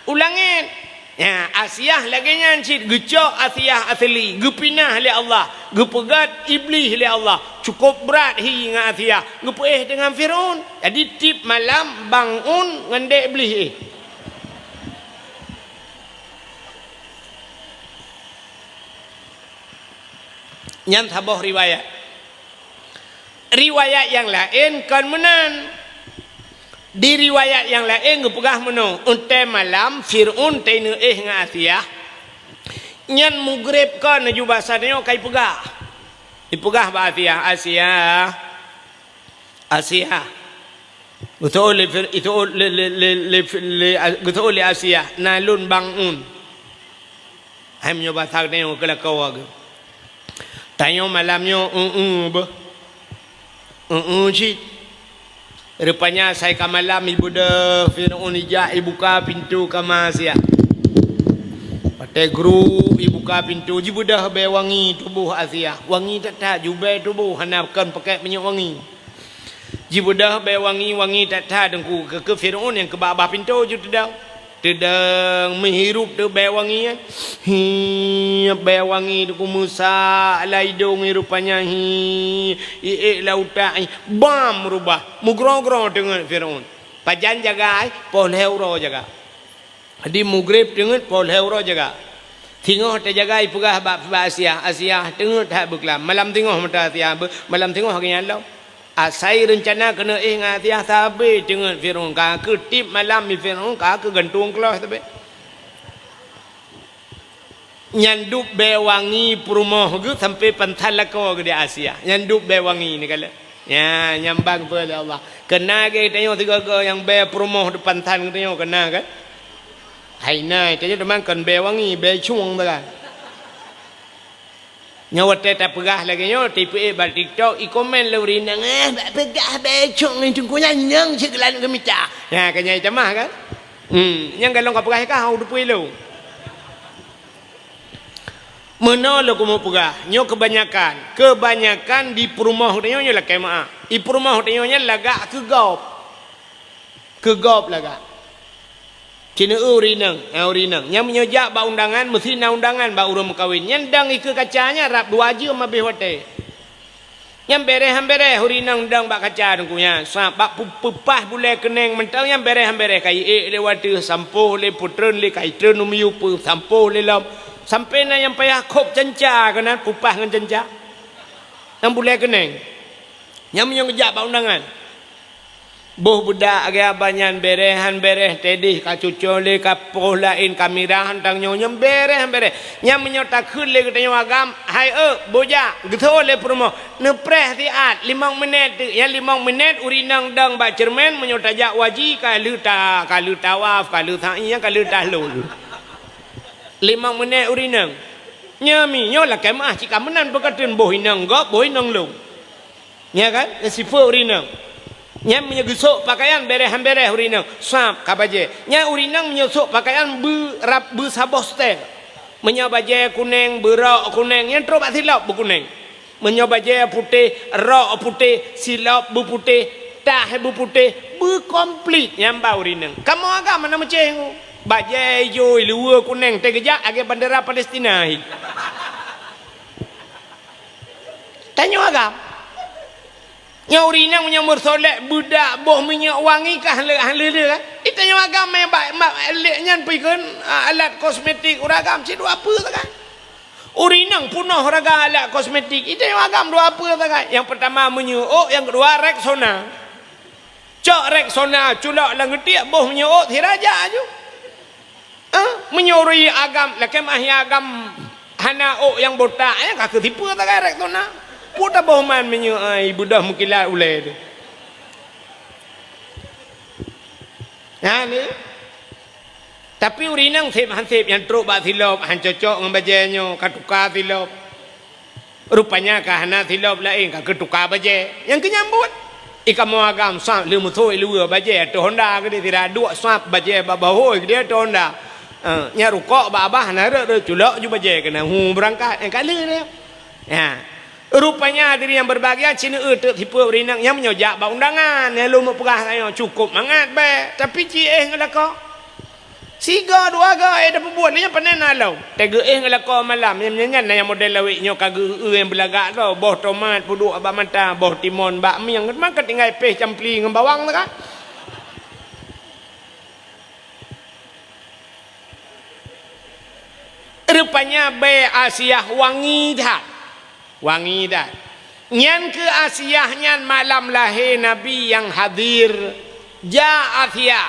u langét. Nya, Asiah lagée nyan cit geucok Asiah asli, geupinah lé Allah, geupeugét Iblih lé Allah. Cukôp brat hi ngon Asiah, geupeuéh deungon Fir'aun. Jadi tiep malam bang un ngon dék Iblih éh. Nyan saboh riwayat. Riwayat nyang laén kon meunan. Di riwayat nyang laén geupeugah meunoe, untée malam Fir'aun teuineuh éh ngon Asiah. Nyan mugreb kon laju basa nyoe ka ipeugah. Ipeugah bak Asiah, "Asiah, Asiah." Geuseuôt lé Fir-, geuseuôt lé, lé, lé, lé, lé, geuseuôt lé Asiah, "Na lôn bang un." Hai meunyoe basa geutanyoe keu lakoe geuh. Tanyoe malam nyoe eu-eu beuh. Eu-eu cit. Rupanya asai ka malam ibeudôh Fir'aun ijak ibuka pintoe kama Asiah. Watée gruek ibuka pintoe, jibeudôh bée wangi tuboh Asiah. Wangi that-that, jubée tuboh hana kon pakèk minyeuk wangi. Jibeudôh bée wangi, wangi that-that Teungku, keu, keu Fir'aun nyang keu babah pintoe jeuet teudong. Teudong meuhirup teuk bée wangi nyan. Hi, bée wangi Teungku meusak lam idong, rupanya hi, iék lam utak, hi, bam rubah. Meugroe-groe teungeut Fir'aun. Pajan jaga, poh lhée uroe jaga. Di mugreb teungeut poh lhée uroe jaga. Singoh teujaga ipeugah bak, bak Asiah, Asiah teungeut that beuklam. Malam singoh mata Asiah beu-, malam singoh lagée nyan lom. Asai reuncana keuneuk éh ngon Asiah sabe teungeut Fir'aun ka keu tiep malam di Fir'aun ka keu gantung keuloh sabe. Nyan dub bée wangi peurumoh geuh sampoe pansan lakoe geuh di Asiah. Nyan dub bée wangi ni kalon. Nya, nyang ban peue lé Allah. Keuna geutanyoe sigoe-goe nyang bée peurumoh di pansan geutanyoe keuna kan? Hai na, tanyoe teuma kon bée wangi, bée cueng tu kan. Nyoe watée tapeugah lagée nyoe, tipeu bak TikTok, ikomen lé ureuëng inong, "Eh, bak peugah bée cueng ngon Teungku nyan nyang sigohlom geumita." Nya, ka nyai tamah kan? Hmm, nyang galong ka peugah ka hau dupui lo. Meunoe lôn keumeung peugah, nyoe keubanyakan, keubanyakan di peurumoh tanyoe nyoe lakée meuáh. Di peurumoh tanyoe nyan lagak keu gob. Keu gob lagak. Ci neu-eu ureuëng inong, ha, ureuëng inong. Nyan meunyoe jak bak undangan, meusti na undangan bak ureuëng meukawen. Nyan dang ikeue kaca nyan rab dua jeuem habéh watée. Nyan béreh han béreh ureuëng inong dang bak kaca Teungku nyan. Sa bak pu-, peupah bulée keuneng mantong nyan béreh han béreh, ka iék lé watée, sampôh lé, peutreun lé, ka itreun u miyueb, peusampôh lé lom. Sampoe na nyang payah khôb canca keunan, peupah ngon canca. Nyang bulée keuneng. Nyan meunyoe geujak bak undangan. Boh beudak lagée abah nyan béreh han béreh, teudeh ka cucoe lé, ka poh laén ka mirah han tanyoe, nyan béreh han béreh. Nyan meunyoe takheun lé geutanyoe agam, "Hai eu, boh jak," geutho lé peurumoh, neupreh siat, limong minét teuk. Nyan limong minét ureuëng inong dong bak ceureumen, meunyoe tajak u haji ka lheueh ta-, ka lheueh tawaf, ka lheueh sa'i, nyan ka lheueh tahlul. Limong minét ureuëng inong. Nyan mi, nyoe lakée meuáh cit ka meunan peukateun boh inong gob, boh inong lôn. Nya kan? Nyan sifeuet ureuëng inong. Nyan meunyoe geusôk pakaian béreh han béreh ureuëng inong, sab ka bajée. Nyan ureuëng inong meunyoe sôk pakaian beu rab-, beusaboh seutée. Meunyoe bajée kuneng, beurok kuneng, nyan trok bak silop beukuneng. Meunyoe bajée putéh, rok putéh, silop beuputéh, tah beuputéh, beukomplit, nyan ba ureuëng inong. Kamoe agam hana meucéh ngon bajée ijo, luweue kuneng, teugeujak lagée bandera Palestina hi. Tanyoe agam. Nyoe ureuëng inong meunyoe meusolek beudak boh minyeuk wangi ka han le-, han le-le kan? Di tanyoe agam mé bak, bak lé nyan pih kheun, a, alat kosmetik ureuëng agam cit dua peue sagai. Ureuëng inong peunoh reuga alat kosmetik, di tanyoe agam dua peue sagai. Nyang peurtama minyeuk ôk, nyang keudua Rexona. Cok Rexona culok lam geutiek boh minyeuk ôk sira jak aju. Eh, meunyoe ureuëng agam, lakée meuáh agam hana ôk nyang botak, nyan ka keu sifeuet sagai Rexona. Peue taboh man meunyoe ai beudôh meukilat ulée teuh. Nyan ni. Tapi ureuëng inong seb han seb nyang trok bak silop, han cocok ngon bajée nyoe, ka tuka silop. Rupanya ka hana silop laén, ka keutuka bajée. Nyang keu nyan buet. Di kamoe agam sab lheueh meusoe luweue bajée ateueh honda keudeh sira duek sab bajée bak bahôi keudeh ateueh honda. Eh, nyan rukok bak abah hana rot-rot culok ju bajée keunan hu beurangkat. Eh, ka lheueh nyan. Nya. Rupanya hadirin yang berbahagia, ci neu-eu teuk sifeuet ureuëng inong nyang meunyoe jak bak undangan, nyang lôn meupeugah tanyoe cukôp mangat bèk, tapi ci éh ngon lakoe. Sigoe dua goe éh tapeubuet, nyan pane na lom. Teuh geuéh ngon lakoe malam, nyan, nyan, nyan na nyang model awék nyoe ka geu-eu nyang beulagak droe, boh tomat peuduek bak mata, boh timon bak mieng, maka tinggai péh campli ngon bawang teuka. Rupanya bèe Asiah wangi that. Wangi that. Nyan keuh Asiah nyan malam lahé Nabi nyang hadir. Jak Asiah.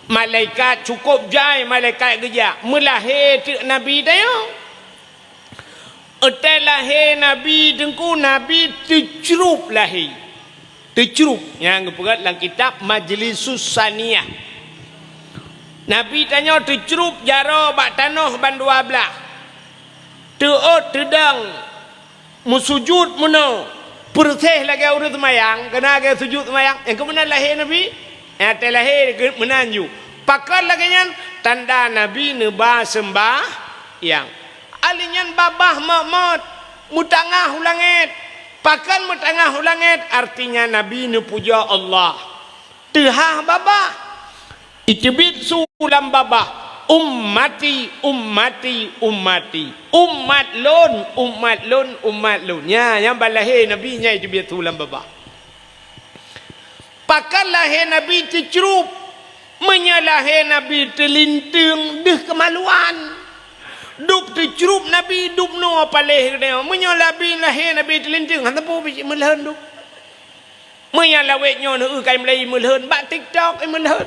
Malaikat cukôp jai malaikat geujak. Meulahé teuk Nabi tanyoe. Watèe lahé Nabi Teungku, Nabi teucrup lahé. Teucrup nyang geupeugah lam kitab Majlisus Saniyah. Nabi tanyoe teucrup jaroe bak tanoh bandua blaih. Teuôt teudong Meusujut meunoe, peureuséh lagée ureuëng seumayang, keunan lagée sujut seumayang, nyang keuh meunan lahé Nabi. Nyang teulahé keu-, meunan ju. Pakon lagée nyan? Tanda Nabi neuba seumbahyang. Ali nyan babah mot-mot, meutangah u langét. Pakon meutangah u langét? Artinya Nabi neupuja Allah. Teuhah babah. Iteubiet su lam babah, "Ummati, ummati, ummati." Umat lôn, umat lôn, umat lôn. Nya, nyang ban lahé Nabi nyan iteubiet su lam babah. Pakon lahé Nabi teucrup? Meunyoe lahé Nabi teulinteung, deuh keumaluan. Dub teucrup Nabi, dub noe paléh geutanyoe. Meunyoe Nabi lahé Nabi teulinteung, hana peue bit meulhon dub. Meunyoe lawét nyoe neu-eu kai meulai meulhon, bak TikTok i meulhon.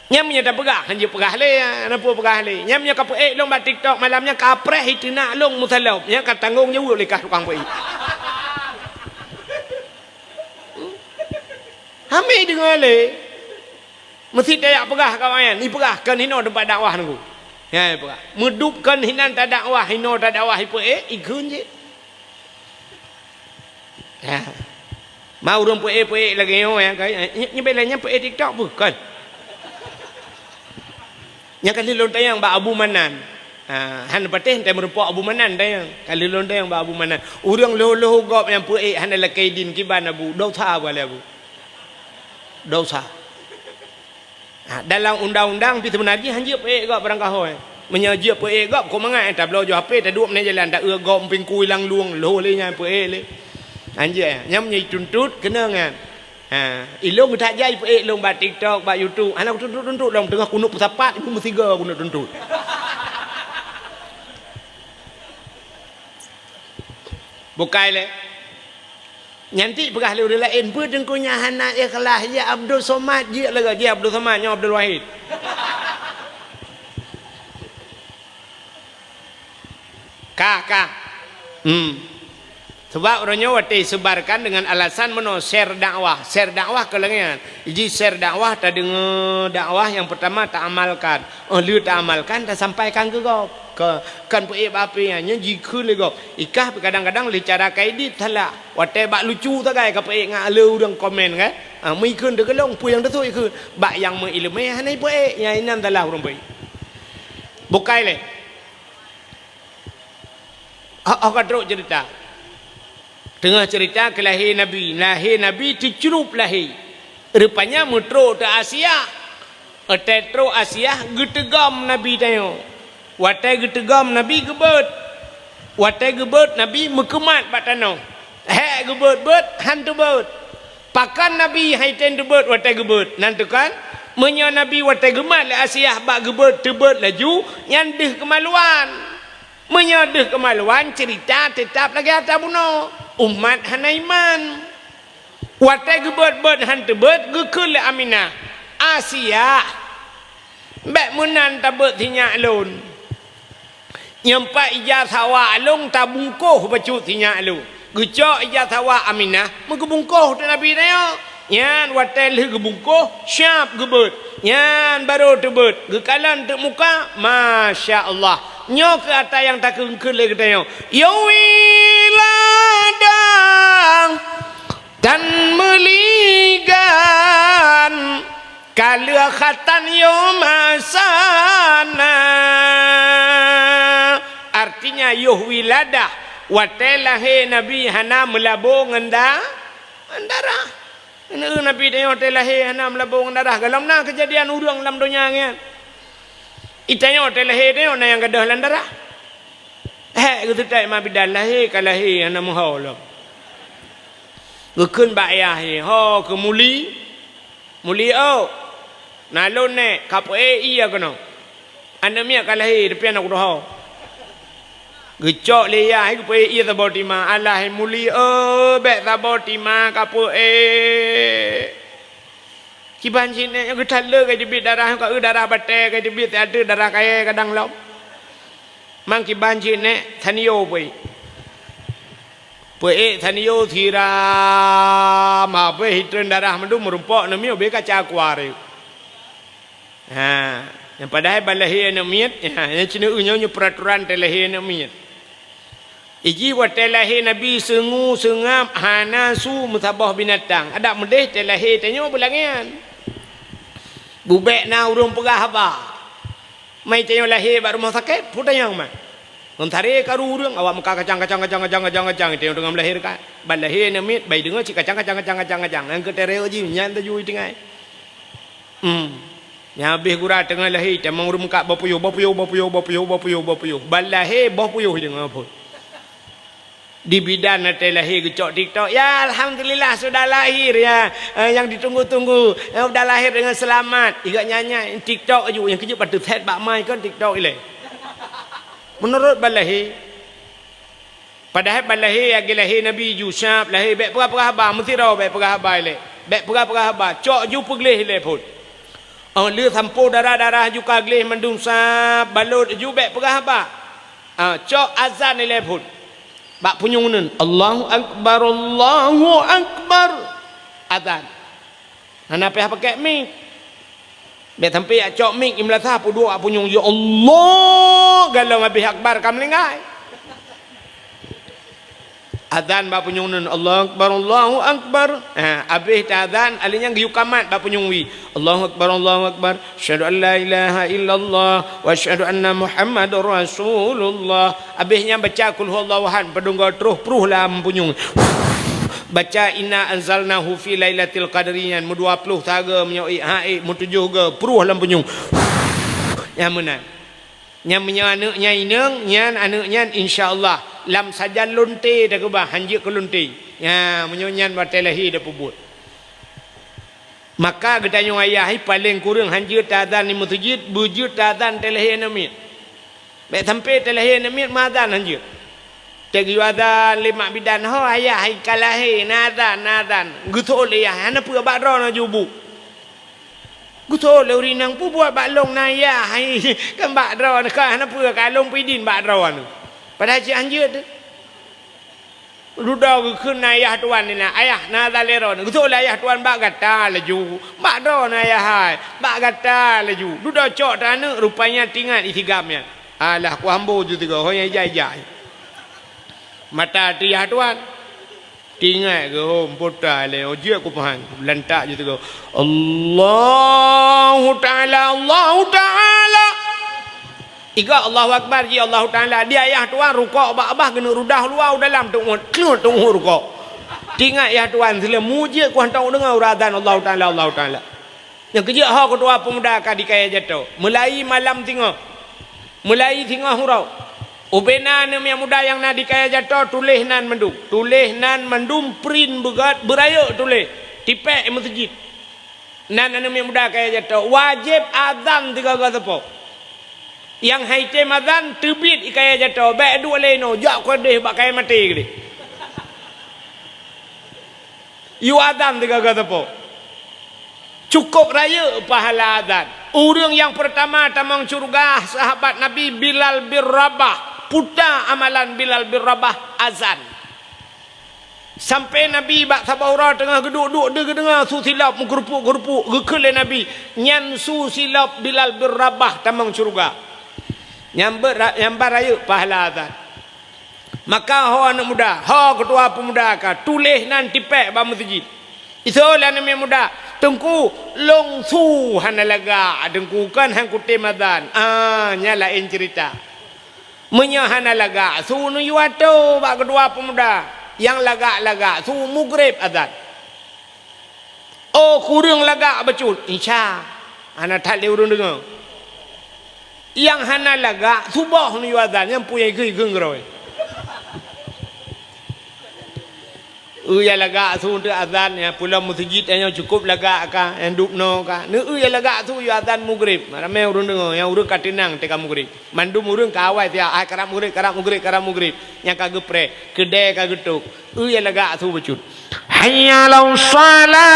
Nyan meunyoe tapeugah, hanjeuet peugah lé, na peue peugah lé. Nyan meunyoe ka peuék lôn bak TikTok malam nyan ka preh iteunak lôn meusalop, nyan ka tanggong jaweueb lé kah tukang peuék. Hami deungoe lé. Meusi tajak peugah ka awaknyan, ipeugah kon hinoe teumpat dakwah nunggu. Nyan ipeugah. Meudub kon hinan tadakwah, hinoe tadakwah ipeuék, ikheun jih. Ha. Ma ureuëng peuék-peuék lagée nyoe nyang ka, nyang bela nyang peuék TikTok bukon. Nyang ka lheueh lôn tanyong bak Abu Manan. Ha, han patéh teumeureumpok Abu Manan tanyong. Ka lheueh lôn tanyong bak Abu Manan. Ureuëng lheueh-lheueh gob nyang peuék hana lakée idin kiban Abu. Dosa apa lé Abu? Dosa. Ha, dalam undang-undang pih seubeuna jih hanjeuet peuék gob barangkaho. Meunyoe jeuet peuék gob, kok mangat tabloe joh H P, taduek meunan jalan, ta-eu gob pingkui lam lueng, lheueh lé nyan peuék lé. Hanjeuet, nyan meunyoe jituntut, keunong nyan. Ha, ilôn geutak jai peuék lôn bak TikTok, bak YouTube. Hana kutuntut-tuntut lom, teungoh kunuek peusapat, ibu meusigoe kunuek tuntut. Bukai lé. Nyan ti peugah lé ureuëng laén, "Peue teungku nyan hana ikhlas, ya Abdul Somad jeuet lagée jih Abdul Somad nyoe Abdul Wahid." Ka, ka. Hmm. Sebab uroe nyoe watée isebarkan dengan alasan meunoe share dakwah. Share dakwah keu lagée nyan. Ji share dakwah, tadeungoe dakwah nyang peurtama taamalkan. Oh, lheueh taamalkan, tasampaikan keu gob. Ke, kan peuék bak H P nyan, nyan jikheun lé gob. Ikah pih kadang-kadang lé cara ka idit salah. Watée bak lucu sagai ka peuék ngon le ureuëng komen kan. Ha, meukheun teukeulong peue nyang teusut ikheun. Bak nyang meuileumé hana ipeuék, nyang inan salah ureuëng peuék. Bukai lé. Oh, oh ka trok ceurita. Teungoh ceurita keu lahé Nabi. Lahé Nabi teucrup lahé. Rupanya meutrok teu Asia. Watée trok Asia geuteugom Nabi tanyoe. Watée geuteugom Nabi geubeuet. Watée geubeuet Nabi meukeumat bak tanoh. Hék geubeuet-beuet han teubeuet. Pakon Nabi hai tém teubeuet watée geubeuet? Nan teukan, meunyoe Nabi watée geumat lé Asia bak geubeuet teubeuet laju, nyan deuh keumaluan. Meunyoe deuh keumaluan, ceurita teutap lagée atra bunoe, umat hana iman. Watée geubeuet-beuet han teubeuet, geukheun lé Aminah, "Asia, bék meunan tabeuet sinyak lôn. Nyang pat ija sawa lôn tabungkôh bacut sinyak lôn." Geucok ija sawa Aminah, meugeubungkôh teuk Nabi tanyoe. Nyan watée lheueh geubungkôh, siab geubeuet. Nyan barô teubeuet, geukalon teuk muka, masya Allah. Nyoe keuh atra nyang takheun-kheun lé geutanyoe. Ya wiladah tan meuligan, ka lheueh khatan yoh masana. Artinya yoh wiladah, watée lahé Nabi hana meulabô ngon da-, ngon darah. Neu Nabi tanyoe watée lahé hana meulabô ngon darah. Golom na keujadian ureuëng lam donya nyan. Itanyoe watée lahé tanyoe na nyang gadôh lam darah. Hék geuteutap ma bidan lahé ka lahé hana meuho lom. Geukheun bak yah jih, "Ho keu Muli, Muli oh, na lôn nèk ka peuék ié keunoe. Aneuëk miet ka lahé, tapi hana kudoho." Geucok lé yah jih geupeuék ié saboh tima, "Alah Muli oh, bék saboh tima ka peuék." Kiban cit nèk nyoe geutaleuek ka teubiet darah, ka eu darah batée ka teubiet, siat teuk darah kayée kadang lom. Mang kiban cit nèk sanio peuék. Peuék sanio siram, habéh itreun darah mandum meurumpok namiet ubé kaca kuari. Ha, nyang padahai ban lahé aneuëk miet, ha, nyang cit neu nyoe, nyoe peuraturan teulahé aneuëk miet. Iji watée lahé Nabi seungu seungab hana su meusaboh binatang. Adak meudeh tée lahé tanyoe beulangéan. Bubek na ureuëng peugah haba. Mai tanyoe lahé bak rumoh sakét, peue tanyong ma. Ngon taré karu ureuëng awak meuka kacang-kacang, kacang-kacang, kacang-kacang, tanyoe teungoh meulahérkan. Ban lahé aneuk miet, bai deungoe cit kacang-kacang, kacang-kacang, kacang. Nyang keu taré jih nyan taju tinggai. Hmm. Nyang habéh gura teungoh lahé, tamong ureuëng meuka boh puyôh, boh puyôh, boh puyôh, boh puyôh, boh puyôh, boh puyôh. Ban lahé boh puyôh deungoe phon. Di bidan watée lahé geucok TikTok, "Ya, alhamdulillah sudah lahir ya, eh, yang ditunggu-tunggu, eh, udah lahir dengan selamat." Iga nyanyi TikTok aju, nyang keujeuet pateuet that bak mai kon TikTok ilée. Meunurot ban lahé. Padahai ban lahé, lagée lahé Nabi ju, sab lahé, bék peugah-peugah haba, meusidroe bék peugah haba ilée. Bék peugah-peugah haba, cok ju peugleh ilée phon. Oh, lheueh sampoe darah-darah ju ka gleh mandum sab, balot ju bék peugah haba. Ah, cok azan ilée phon. Bak punyueng uneuen, "Allahu Akbar, Allahu Akbar." Azan. Hana payah pakai mik. Bék sampai jak cok mik di meulasah peuduek bak punyueng, "Ya Allah," galom habéh akbar ka meulinggai. Azan bak punyueng uneuen, "Allahu Akbar, Allahu Akbar." Ha, habéh teuazan, alheuh nyan geuyue kamat bak punyueng wie. "Allahu Akbar, Allahu Akbar. Asyhadu an la ilaha illallah wa asyhadu anna Muhammadar Rasulullah." Habéh nyan baca Qul Huwallahu Ahad, peudong goe troh pruh lam punyueng. Baca Inna Anzalnahu Fi Lailatil Qadri nyan meudua ploh sagoe, meunyoe ék ha ék meutujoh goe pruh lam punyueng. Nyan meunan. Nyan meunyoe aneuëk nyan inong, nyan aneuëk nyan insya Allah lam sajan lonte takeubah, hanjeuet keu lonte. Nya, meunyoe nyan watée lahé tapeubuet. Maka geutanyoe ayah paleng kureueng hanjeuet teuazan di meuseujid, beujeuet teuazan tée lahé aneuk miet. Bék sampai tée lahé aneuk miet meuazan hanjeuet. Tée geuyue azan lé mak bidan, "Ho ayah, hai ka lahé, na azan, na azan." Geuseuôt lé yah, "Hana peue, bak droeneuh ju bu." Geuseuôt lé ureuëng inong, "Peue buet bak lôn na yah, hai, kan bak droeneuh, ka hana peue, ka lôn peuidin bak droeneuh." Padahai cit hanjeuet teuh. Dudoe geukheun na ayah tuan nyan, "Ayah, na azan lé droeneuh." Geuseuôt lé ayah tuan bak gata laju. "Bak droeneuh ayah hai, bak gata laju." Dudoe cok teuh aneuëk, rupanya teuingat isigam nyan. Alah, ku hambo ju tiga, ho nyang ija-ija. Mata teu yah tuan. Teuingat geuh, ho meuputa lé, ho jeuet ku pahan. Lantak ju tiga. Allahu Ta'ala, Allahu Ta'ala. Iga Allahu Akbar ji Allahu Ta'ala. Di ayah tuan rukok bak babah keuneuk rudah luwa u dalam teungoh, teungoh rukok. Teuingat yah tuan, seuleumu jeuet ku hantom deungoe uroe azan Allahu Ta'ala, Allahu Ta'ala. Nyang keujeuet ho keutua peumuda ka di Kaya Jato. Mulai malam singoh. Mulai singoh uroe. Ubena aneuk miet muda nyang na di Kaya Jato tuléh nan mandum. Tuléh nan mandum print beugét beurayeuk tuléh. Tipék meuseujid. Nan aneuk miet muda Kaya Jato, wajéb azan sigoe-goe sapo. Nyang hai tem azan teubiet i Kaya Jato, bék duek lé inoe, jak keudeh bak kayée maté keudeh. Yue azan sigoe-goe sapo. Cukôp rayeuk pahala azan. Ureuëng nyang peurtama tamong syeuruga sahabat Nabi Bilal bin Rabah. Puta amalan Bilal bin Rabah azan. Sampoe Nabi bak saboh uroe teungoh geuduek-duek, deuh geudeungoe su silop meugeurupuk-geurupuk, geukheun lé Nabi, "Nyan su silop Bilal bin Rabah tamong syeuruga." Nyan beuet ra-, nyan ban rayeuk pahala azan. Maka ho aneuk muda, ho keutua peumuda ka, tuléh nan tipék bak meuseujid. Iseuôt lé aneuk miet muda, "Teungku, lôn su hana lagak, Teungku, kon han kutem azan." Ah, nyan laén ceurita. Meunyoe hana lagak su, neuyue atô bak keutua peumuda. Nyang lagak-lagak su, mugreb azan. Oh, kureueng lagak bacut, isya. Hana that lé ureuëng deungoe. Nyang hana lagak, suboh neuyue azan, nyang peue nyang ikheun-ikheun keudroe. Eu nyang lagak su teuk azan, nyang pulang meuseujid nyan cukôp lagak ka, nyang dubnoe ka. Neu eu nyang lagak su yue azan mugreb. Ramé ureuëng deungoe, nyang ureuëng ka teunang teuka mugreb. Mandum ureuëng ka awai siat, ai karab mugreb, karab mugreb, karab mugreb. Nyang ka geupreh, keudè ka geutôp. Eu nyang lagak su bacut. Hayya 'alas shalah.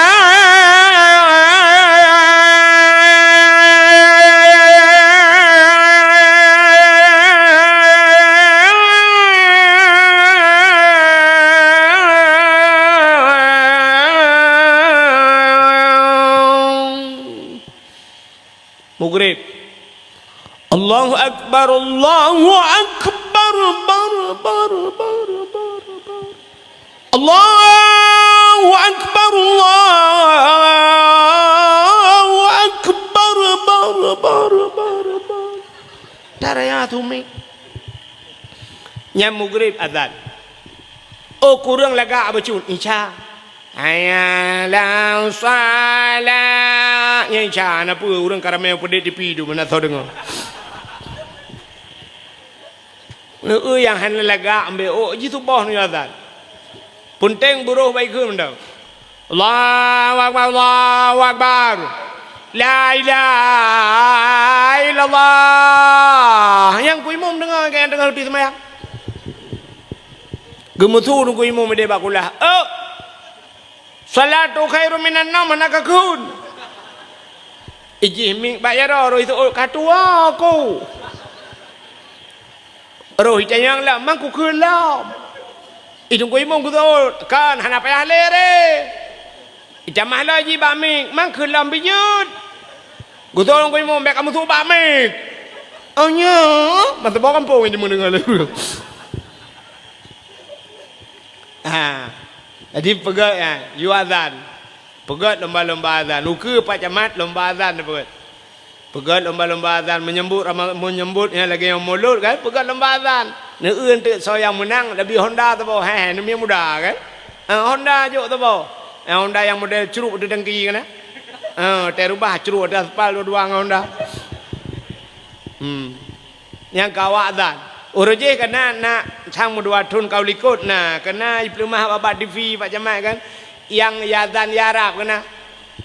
Mugreb. Allahu Akbar, Allahu Akbar, bar, bar, bar. Allahu Akbar, Allahu Akbar, bar, bar, bar, bar. Taraya tumi. Nyan mugrib azan. Oh, kureueng lagak bacut, Isya. Hayya 'alas shalah. Nyan Isya, na peue ureueng ka ramé peudeh tipi tu, meunan soe deungoe. Neu-eu nyang hana lagak ambek ôk jih suboh nyoe azan. Peunteng buroh baikheun mantong. Allahu Akbar, Allahu Akbar. La ilaha illallah. Nyang ku imum deungoe keu nyang teungoh ruti seumayang. Geumeusu ku imum ideh bak kulah. Oh! Shalatu khairum minan naum hana kakheun. Ijih miet bak jaroe roh iseuôt ka tuwoe ku. Roh itanyong lom, mang kukheun lom. Idong ku imum geuseuôt, kan hana payah lé re. Itamah lom jih bak miet, mang kheun lom bijeuet. Geuseuôt ku imum bèk kamoe seuôt bak miet. Oh nyoe, masa bawah kampung ini mendengar lagu. Ha. Jadi peugöt, ha, yue azan. Peugöt lomba-lomba azan. Ukeue Pak Camat lomba azan peugöt. Peugöt lomba-lomba azan menyambut Rama-, menyambut nyang lagèe nyang mulod kan, peugöt lomba azan. Neu-eu enteuk soe nyang meunang, leubeh honda saboh. Heh, neumie muda kan. Ha, honda jok saboh. Ha, honda nyang model crup di dengki kan. Ha, teureubah crup di aspal dua-dua ngon honda. Hmm. Nyang ka awak azan. Uroe jih kana na sang meudua thon ka u likot na, kana ipeuleumah bak, bak T V Pak Camat kan. Nyang azan di Arab kana.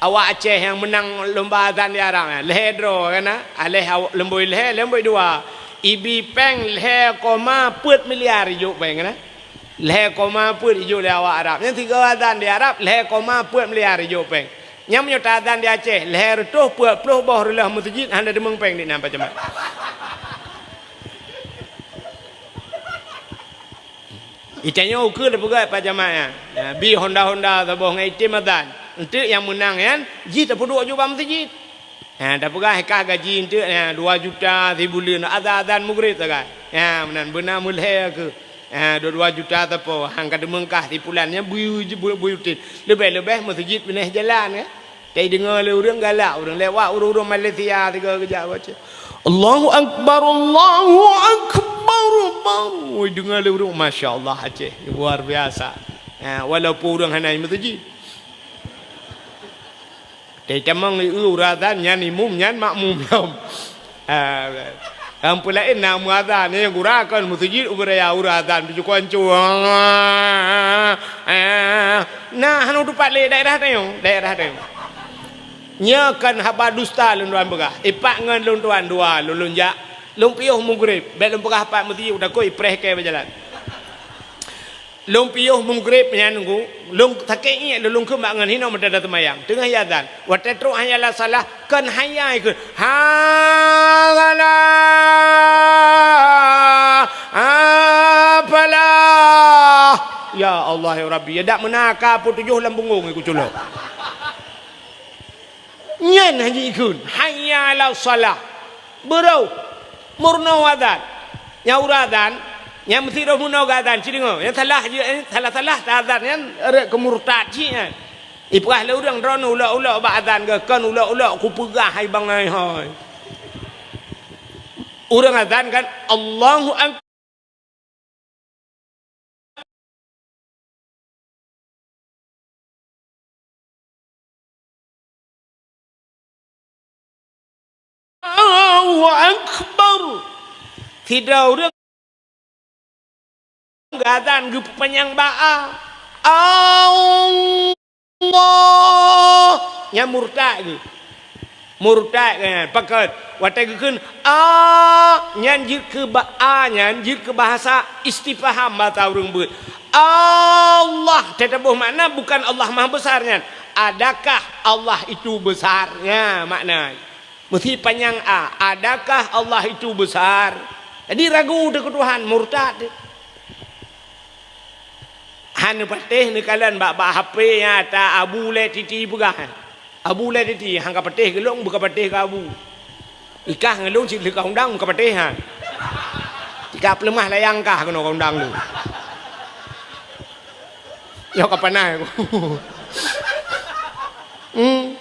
Awak Aceh nyang meunang lomba azan di Arab na. Lhèe droe kana. Alèh aw-, leumbôi lhèe, leumbôi dua. Ibi péng lhèe koma peuet miliar ijok péng kana. Lhèe koma peuet ijok lé awak Arab. Nyang sigoe azan di Arab lhèe koma peuet miliar ijok péng. Nyan meunyoe ta-azan di Aceh, lhèe reutôh peuet ploh boh reuloh meuseujid hana deungoe péng di nan Pak Camat. Itanyoe ukeue teupeugah Pak Camat nyan. Nah, bi honda-honda saboh ngon item azan. Enteuk nyang meunang nyan, jih tapeuduek ju bak meuseujid. Ha, tapeugah kah gaji enteuk, ha, dua juta sibuleuen, azan-azan mugrib sagai. Ha, meunan beuna meulhèe keuh. Ha, dua-dua juta sapo, han ka teumeungkah sipulan nyan buyue, buyue, buyue tin. Leubeh-leubeh meuseujid binéh jalan, kan? Teudeungoe lé ureueng galak, ureueng lewat, ureueng-ureueng Malaysia sigoe geujak baca. Allahu Akbar, Allahu Akbar, Allahu. Oi, deungoe lé ureueng, masya Allah, Aceh, luar biasa. Ha, walaupun ureueng hana meuseujid. Teutamong i ureueng azan nyan imum nyan makmum lom. Ah, kan peulaén na meuazan, eh, gura kon meuseujid ubé raya ureueng azan beucukon cu. Ah, ah. Nah, hana teupat lé daerah tanyoe, daerah tanyoe. Nyoe kon haba dusta lôn tuan peugah. Ipak ngon lôn tuan dua lôn, lôn jak. Lôn piôh mugrib, bèk lôn peugah pat meuseujid, takot ipreh kèe bak jalan. Lôn piôh mugrib nyan nunggu, lôn sakét iék lôn, lôn kheun bak ngon hinoe meuteumé teumayang. Teungoh iazan, watèe trok hayya 'alas shalah, kon hayya kheun, "Ha shalah, ha falah." Ya Allah, ya Rabbi, ya dak meunan ka peutujoh lam punggong iku culok. Nyan hana jikheun, "Hayya 'alas shalah." Beuroh, meurunoe azan. Nyang ureueng azan, nyang meusidroe meurunoe geuazan, ci deungoe. Nyang salah jih, eh, salah-salah ta azan nyan, rhot keu murtad cit nyan. Ipeugah lé ureueng droeneuh ulok-ulok bak azan geuh, kon ulok-ulok kupeugah hai bangai hai. Ureueng azan kan, Allahu Ak- Allahu Akbar. Sidroe ureueng geuazan geupeupanyang bak a. Allah. Nyan murtad geuh. Murtad geuh nyan. Pakon? Watèe geukheun a, nyan jeuet keu ba-, a nyan jeuet keu bahasa istifham, bahasa ureueng beuet. Allah, teutabôh makna bukan Allah Maha Besar nyan. Adakah Allah itu besar? Nyan makna. Meusi panyang a, adakah Allah itu besar? Jadi ragu teuh keu Tuhan, murtad. Han neupatéh neukalon bak, bak H P nyan ata Abu Lé Titi peugah. Abu Lé Titi, han ka patéh keu lôn, beu ka patéh keu Abu. Ikah ngon lôn cit lheueh ka undang, beu ka patéh han. Tika peuleumah layang kah keunoe ka undang lôn. Nyoe ka panas. Hmm.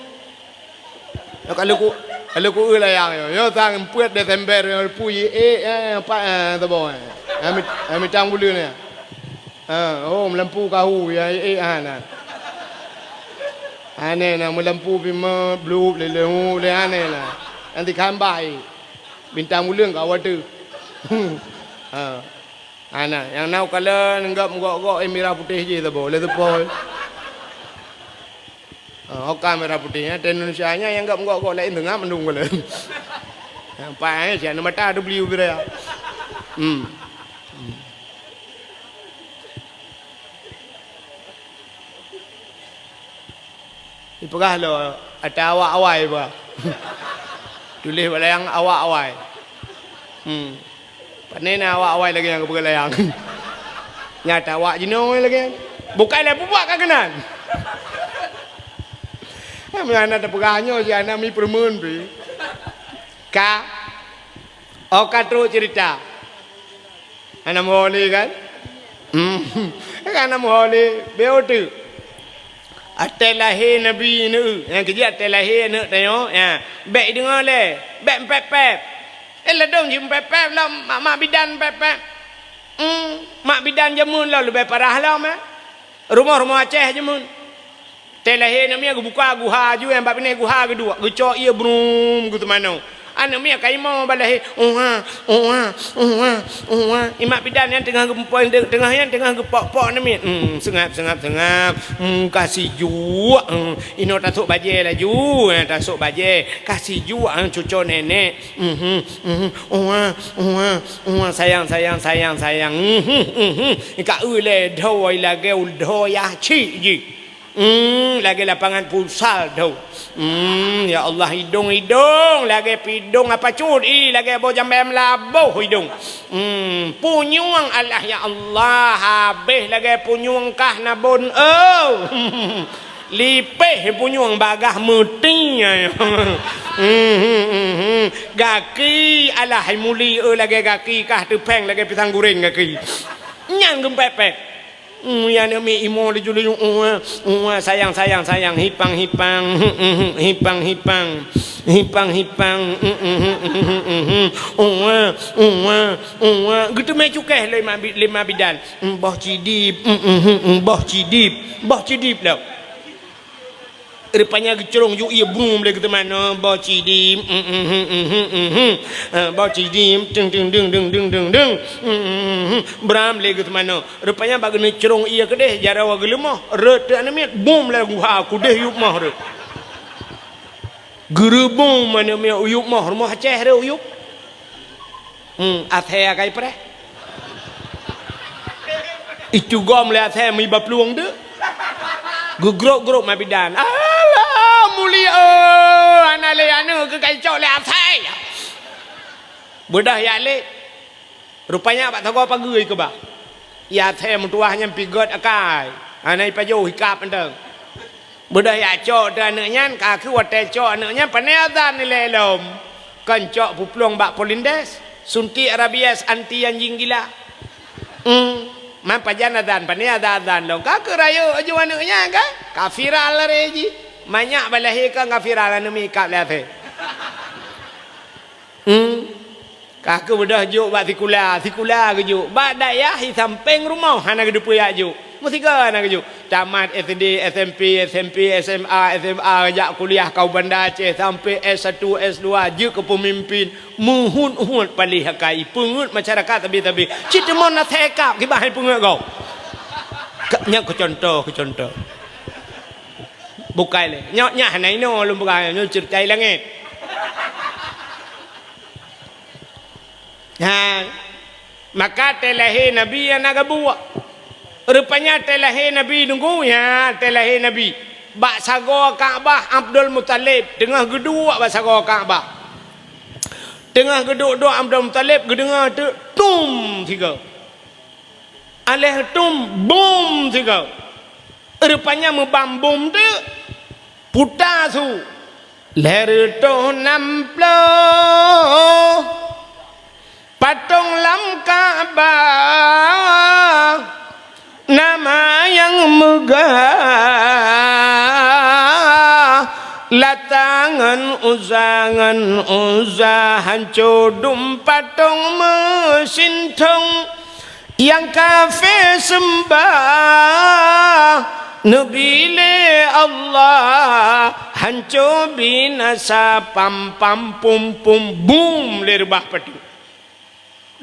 Nyoe ka leuku, ka leuku eu layang nyoe. Nyoe sang peuet Desember nyoe pui, eh, eh, apa, eh, teubo, eh. Eh, mit-, eh, mitang buleuen, eh. Ha, oh, meulampu kahu, ya, eh, eh, ha, na. Aneh na, meulampu pih meublup lé, lé, lé, aneh na. Nanti kambai. Bintang buleuen ka watèe. Ha. Hana, nyang na u kalon gop gok-gok, eh, mirah putéh jih saboh, lé seupôt. Ha, oka mirah putéh, nyan, di Indonesia nyan nyang gop gok-gok laén teungoh mandum kalon. Nyang paih, eh, siat mata teubliu biraya. Hmm. Ipeugah lom, ata awak awai bah. Tuléh bak layang awak awai. Hmm. Pane na awak awai lagèe nyang geupeugah layang. Nyata awak jinoe lagèe nyan. Bukai lé pubuak ka keunan. Meunan na tapeugah nyoe si aneuk mi peureumeun pih. Ka. Oh, ka trok ceurita. Hana meuho lé kan? Hmm. Hana meuho lé, beu teuk. Watèe lahé Nabi neu, nyang keujeuet watèe lahé aneuk tanyoe, ya. Bèk ideungoe lé, bèk meupèp-pèp. Eh, ladôm jih meupèp-pèp lom, mak, mak bidan meupèp-pèp. Hmm, mak bidan jameun lom leubeh parah lom, eh. Rumoh-rumoh Aceh jameun. Watèe lahé aneuk miet geubuka guha aju, nyang bak binéh guha geuduek, geucok ié brum geuteumanoe. Aneuk miet ka imoe bak lahé, "Uwa, uwa, uwa, uwa." Ié mak bidan nyan teungoh geupoh, teungoh nyan teungoh geupok-pok aneuk miet. Hmm, seungab, seungab, seungab. Hmm, ka sijuek. Hmm, inoe tasôk bajèe laju, eh, tasôk bajèe. Ka sijuek, eh, cuco nenek. Mhm, mhm. Uwa, uwa, uwa, sayang, sayang, sayang, sayang. Mhm, mhm. Ka eu lé dho lagèe dho yah cit jih. Hmm, lagèe lapangan futsal tu. Hmm, ya Allah, idong-idong lagèe pidong apa cut, ih, lagèe boh jambai meulaboh idong. Hmm, punyueng alah ya Allah, habéh lagèe punyueng kah nabon, oh. Lipéh punyueng bagah meuti. Hmm, hmm, hmm, hmm. Gaki alah muli, oh, lagèe gaki kah teupeng lagèe pisang goreng gaki. Nyan geumpepet. Hmm, ya aneuk miet imoe laju-laju, "Uwa, uwa, sayang, sayang, sayang, hipang, hipang, hipang, hipang, hipang, hipang, uwa, uwa, uwa." Geuteumé cukéh lé ma bi-, lé ma bidan. "Boh cidib, boh cidib, boh cidib lom." Rupanya geucrong ju ié brum lé geuteumanoe, "Boh cidib, boh cidib, teng, teng, deng, deng, deng, deng, deng." Bram lé geuteumanoe. Rupanya bak geuneuk crong ié keudeh, jaroe geuleumoh, rot teuk aneuk miet, bum lam guha, keudeh yup moh rot. Geureubum aneuk miet u yup moh, rumoh Aceh rot u yup. Hmm, asèe akai preh. Itu gom lé asèe meuiba plueng deuek. Geugrok-grok ma bidan. Alah, mulia, hana lé aneuk keu ka icok lé asèe. Beudôh jak lé. Rupanya bak sagoe pageue keubah. Ié asèe meutuwah nyan pih gèt akai. Hana ipajoh, ikab mantong. Beudôh jak cok teuh aneuk nyan, ka kheueh watèe cok aneuk nyan, pane azan ilèe lom. Kon cok peuplueng bak Polindes, suntik rabies anti anjing gila. Hmm, man pajan azan, pane azan-azan lom. Ka kheueh rayeuk aju aneuk nyan kan? Ka viral lé jih. Manyak bak lahé kan ka viral aneuk miet ikab lé asèe. Hmm. Ka kheueh beudôh jok bak sikula, sikula geujok. Bak dayah di sampéng rumoh hana geuteupeue jak jok. Meusigoe hana geujok. Tamat S D, S M P, S M P, S M A, S M A, jak kuliah ka u Banda Aceh sampé S satu, S dua, jeuet keu peumimpin. Meuheuet-heuet paléh akai, peungeuet masyarakat sabe-sabe. Cit teuma na thèe kab kiban hai peungeuet gob. Ka, nyan keu contoh, keu contoh. Bukai lé. Nyoe, nyan hana inoe lôn peugah, nyoe ceurita i langét. Ha, maka watèe lahé Nabi hana gabuek. Rupanya watèe lahé Nabi nunggu, ya, watèe lahé Nabi. Bak sagoe Ka'bah Abdul Muthalib, teungoh geuduek bak sagoe Ka'bah. Teungoh geuduek-duek Abdul Muthalib, geudeungoe teuk tum sigoe. Aléh tum bum sigoe. Rupanya meubam bum teuk, puta su. Lhèe reutôh nam ploh patong lam Ka'bah, nama nyang Gah Lata ngon Uzza, ngon Uzza hanco dum patong meusintong. Nyang kafé seumbah neubi lé Allah, hanco binasa, pam pam pum pum, bum, lé reubah patong.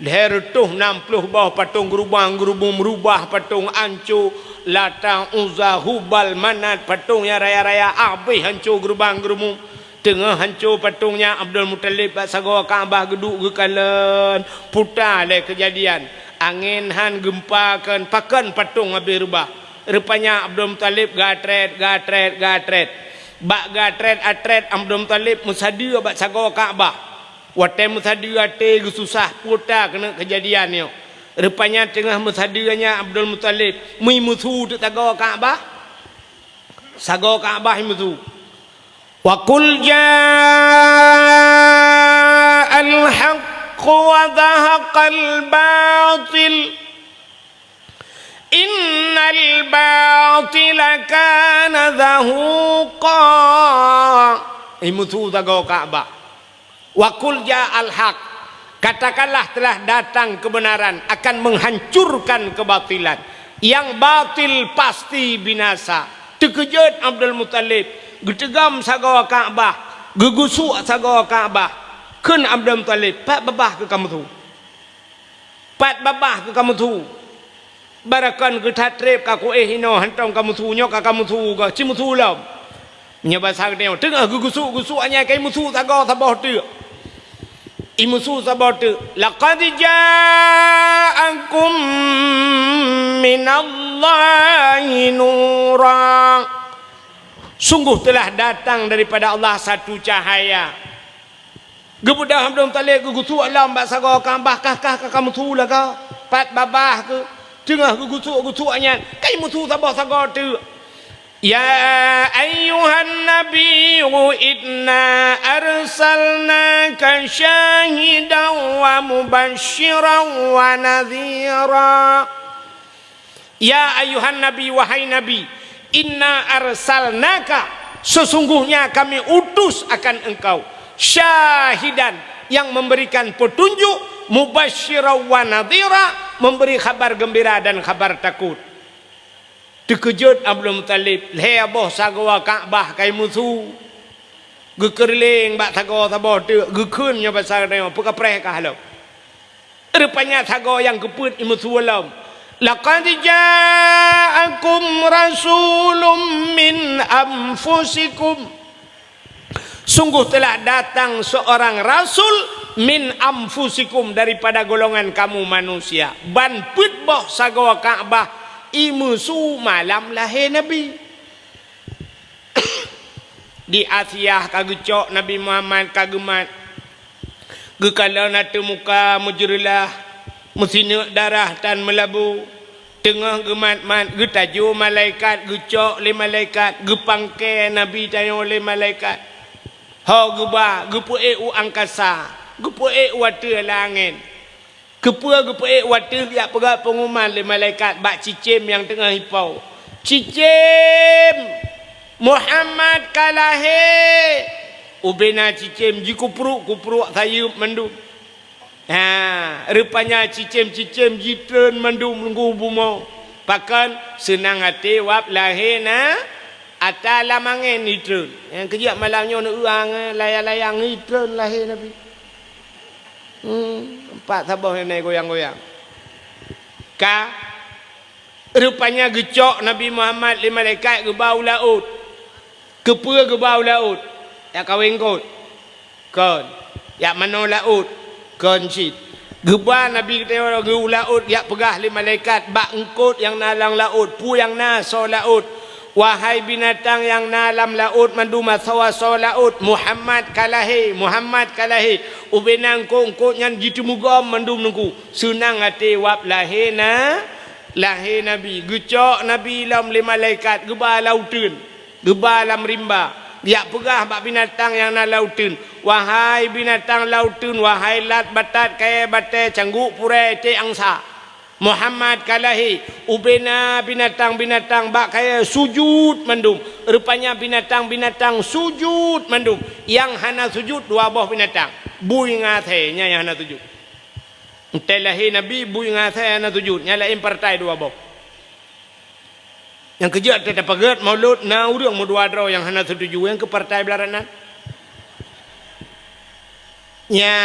Lhèe reutôh nam ploh boh patong geurubang-geurubong, reubah patong, anco, Lata, Uzza, Hubal, Manat, patong nyang raya-raya, abéh hanco geurubang-geurubong. Teungoh hanco patong nyan, Abdul Muthalib bak sagoe Ka'bah geuduek geukalon, puta lé keujadian. Angén han, geumpa kon, pakon patong abéh reubah. Rupanya Abdul Muthalib gatrét, gatrét, gatrét. Bak gatrét-atrét Abdul Muthalib meusadeue bak sagoe Ka'bah. Watèe meusadeue até geususah, puta keuneuk keujadian nyoe. Rupanya teungoh meusadeue nyan Abdul Muthalib, meuimusu teuk sagoe Ka'bah. Sagoe Ka'bah imusu. Wa qul ja'al haqqu wa zahaqal batil. Innal batila kana zahuqa. Imusu sagoe Ka'bah. Wa qul ja'al haq. Katakanlah telah datang kebenaran akan menghancurkan kebatilan. Yang batil pasti binasa. Teukeujot Abdul Muthalib, geuteugom sagoe Ka'bah, geugusuk sagoe Ka'bah. Kheun Abdul Muthalib, "Pat babah keu kamoe su?" Pat babah keu kamoe su? Barokon geutat treb ka kuéh inoe hántom kamoe su, nyoe ka kamoe su goh, ci musu lom. Nyoe basa geutanyoe, teungoh geugusuk-gusuk nyan ka imusu sagoe saboh teuk. Imusu saboh teuk. Laqad ja'akum minallahi nura. Sungguh telah datang daripada Allah satu cahaya. Geubeudôh Abdul Muthalib geugusuk lom bak sagoe Ka'bah, kah-kah ka kamoe su lagak, pat babah keu, teungoh geugusuk-gusuk nyan, ka imusu saboh sagoe teuk. Ya ayyuhan nabiyyu inna arsalnaka syahidan wa mubasysyiran wa nadhira. Ya ayyuhan nabi, wahai Nabi, inna arsalnaka, sesungguhnya kami utus akan engkau, syahidan, yang memberikan petunjuk, mubasysyiran wa nadhira, memberi khabar gembira dan khabar takut. Teukeujot Abdul Muthalib, lhèe boh sagoe Ka'bah ka imusu. Geukeureuléng bak sagoe saboh teuk, geukheun nyoe basa geutanyoe, peukapreh kah lom. Rupanya sagoe nyang keupeuet imusu lom. Laqad ja'akum rasulun min anfusikum. Sungguh telah datang seorang rasul min anfusikum, daripada golongan kamu manusia. Ban peuet boh sagoe Ka'bah imusu malam lahé Nabi. Di Asia ka geucok Nabi Muhammad ka geumat. Geukalon ateueh muka meujeureulah, meusineuk darah tan meulabu. Teungoh geumat-mat, geutajoe malaikat, geucok lé malaikat, geupangke Nabi tanyoe lé malaikat. Ho geuba, geupeuék u angkasa, geupeuék u ateueh langét. Keupeue geupeuék u ateueh, jak peugah peunguman lé malaikat bak cicém nyang teungoh ipo. Cicém! Muhammad ka lahé! Ubena cicém jikupruek-kupruek sayeuep mandum. Ha, rupanya cicém-cicém jitreun mandum lam bumoe. Pakon? Seunang até wab lahé na, ata lam angén jitreun. Nyang keujak malam nyoe neuuang, eh, layang-layang jitreun lahé Nabi. Hmm, empat saboh nyang goyang-goyang. Ka, rupanya geucok Nabi Muhammad lé malaikat geuba u laôt. Keupeue geuba u laôt? Jak kawén eungkôt? Kon. Jak manoe laôt? Kon cit. Geuba Nabi geutanyoe u laôt, jak peugah lé malaikat bak eungkôt nyang na lam laôt, peue nyang na asoe laôt. Wahai binatang nyang na lam laôt mandum asoe-asoe laôt, Muhammad ka lahé, Muhammad ka lahé. Ubena eungkôt-eungkôt nyan jiteumugom mandum teungku. Seunang até wab lahé na, lahé Nabi. Geucok Nabi lom lé malaikat, geuba lam uteuen, geuba lam rimba. Jak peugah bak binatang nyang na lam uteuen, "Wahai binatang lam uteuen, wahai lat, batat, kayèe, batèe, cangguk, purèe, ék angsa." Muhammad ka lahé, ubena binatang-binatang bak kayée sujut mandum. Rupanya binatang-binatang sujut mandum. Nyang hana sujut dua boh binatang, bui ngon asée, nyan nyang hana sujut. Watée lahé Nabi, bui ngon asée hana sujut, nyang laén partai dua boh. Nyang keujeuet tapeugét Maulud na ureuëng meudua droe nyang hana seutuju, nyang keu partai beularat nan. Nya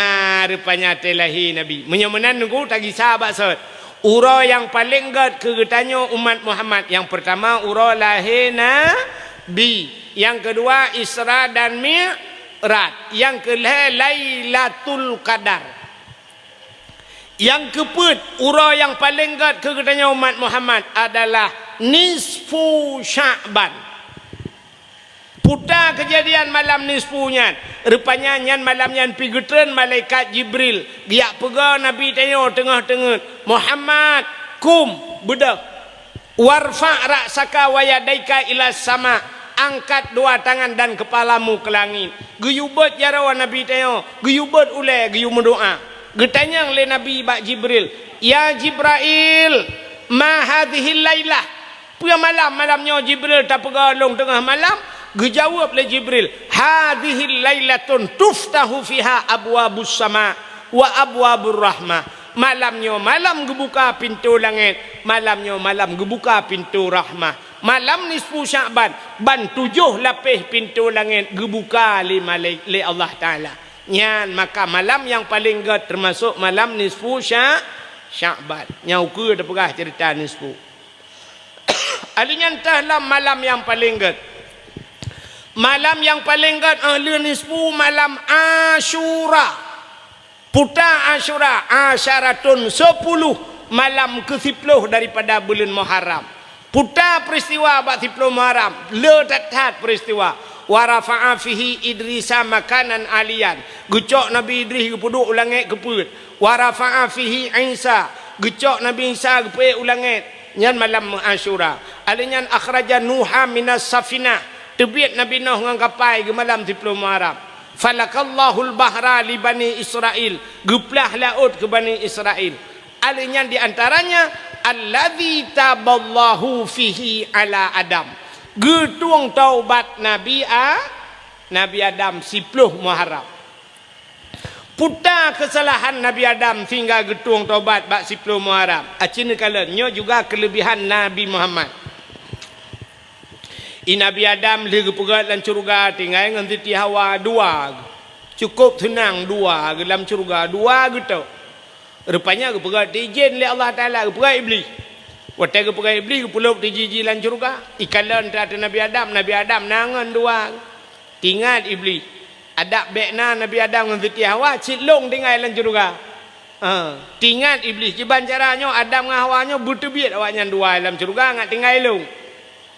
rupanya watée lahé Nabi. Meunyoe meunan nunggu tagisa bak sot. Uroe nyang paleng gét keu geutanyoe umat Muhammad, nyang peurtama uroe lahé Nabi, nyang keudua Isra dan Mi'raj, nyang keulhée Lailatul Qadar. Nyang keupeuet, uroe nyang paleng gét keu geutanyoe umat Muhammad adalah nisfu Sya'ban. Puta keujadian malam nisfu nyan. Rupanya nyan malam nyan pi geutreun malaikat Jibril geujak peugah Nabi tanyoe teungoh teungeut, "Muhammad, kum, beudôh." "Warfa' ra'saka wa yadaika ila sama," angkat dua tangan dan kepalamu ke langit. Geuyue beuet jaroe Nabi tanyoe, geuyue beuet ulée, geuyue meudoá. Geutanyong lé Nabi bak Jibril, "Ya Jibrail, ma hadhihil lailah?" Peue malam, malam nyoe Jibril tapeugah lôn teungoh malam? Geujaweueb lé Jibril, "Hadhihil lailatun tuftahu fiha abwabus sama wa abwabur rahmah." Malam nyoe malam geubuka pintoe langét, malam nyoe malam geubuka pintoe rahmah. Malam nisfu Sya'ban, ban tujoh lapéh pintoe langét geubuka lé malai-, lé Allah Taala. Nyan maka malam nyang paleng gét teumasok malam nisfu Sya-, Sya'ban. Nyang ukeue teupeugah ceurita nisfu. Alheuh nyan teuh lam malam nyang paleng gét. Malam nyang paleng gét, eh, lheueh nisfu malam Asyura. Puta Asyura, asyaratun, sepuluh, malam keu siploh daripada buleuen Muharram. Puta peristiwa bak siploh Muharram, le that-that peristiwa. Wa rafa'a fihi Idrisa makanan aliyan. Geucok Nabi Idris geupeuduek u langét keupeuet. Wa rafa'a fihi Isa, geucok Nabi Isa geupeuék u langét. Nyan malam Asyura. Alheuh nyan akhraja Nuha minas safinah, teubiet Nabi Nuh ngon kapai geumalam siploh Muharram. Falakallahul bahra li Bani Israil, geuplah laôt keu Bani Israil. Alheuh nyan di antaranya, alladzi taballahu fihi ala Adam, geutueng taubat Nabi A-, Nabi Adam siploh Muharram. Puta keusalahan Nabi Adam sehingga geutueng taubat bak siploh Muharram. Aci neukalon, nyoe juga keuleubihan Nabi Muhammad. I Nabi Adam lheueh geupeugét lam syeuruga tinggai ngon Siti Hawa dua. Cukôp seunang dua geuh lam syeuruga, dua geuh tok. Rupanya geupeugét, diijén lé Allah Taala, geupeugét Iblih. Watée geupeugét Iblih, geupeulop teuji-ji lam syeuruga. Ikalon teuh ateueh Nabi Adam, Nabi Adam na ngon dua. Tingat Iblih. Adak bék na Nabi Adam ngon Siti Hawa cit lông tinggai lam syeuruga. Ha, tingat Iblih, kiban cara nyoe Adam ngon Hawa nyoe beuteubiet awaknyan dua lam syeuruga ngat tinggai lông.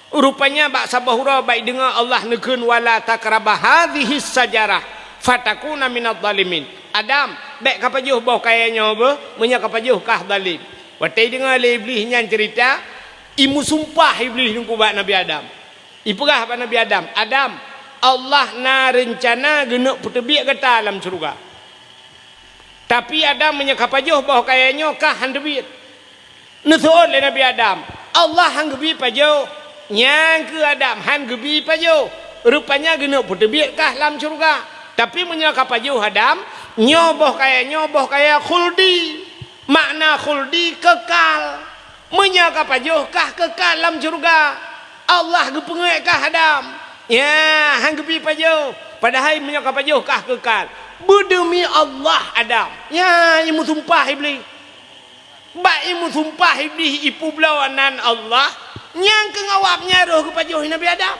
Rupanya bak saboh uroe bak ideungoe Allah neukheun, "Wala taqraba hadzihis syajarah fatakuna minadh dhalimin." "Adam, bék kapajoh boh kayée nyoe beuh, meunyoe kapajoh kah zalim." Watée ideungoe lé Iblih nyan ceurita, imeusumpah Iblih nungku bak Nabi Adam. Ipeugah bak Nabi Adam, "Adam, Allah na reuncana geuneuk peuteubiet gata lam syeuruga. Tapi Adam, meunyoe kapajoh boh kayée nyoe kah han teubiet." Neuseuôt lé Nabi Adam, "Allah han geubi pajoh." "Nyang keuh Adam, han geubi pajoh. Rupanya geuneuk peuteubiet kah lam syeuruga. Tapi meunyoe kapajoh Adam, nyoe boh kayée nyoe boh kayée khuldi." Makna khuldi kekal. Meunyoe kapajoh kah kekal lam syeuruga, Allah geupeungét kah Adam. Ya, han geubi pajoh. Padahai meunyoe kapajoh kah kekal. Beudeumi Allah Adam. Ya, imeusumpah Iblih. Bak imeusumpah Iblih ipeubloe nan Allah, nyang keuh awaknyan roh geupajoh Nabi Adam.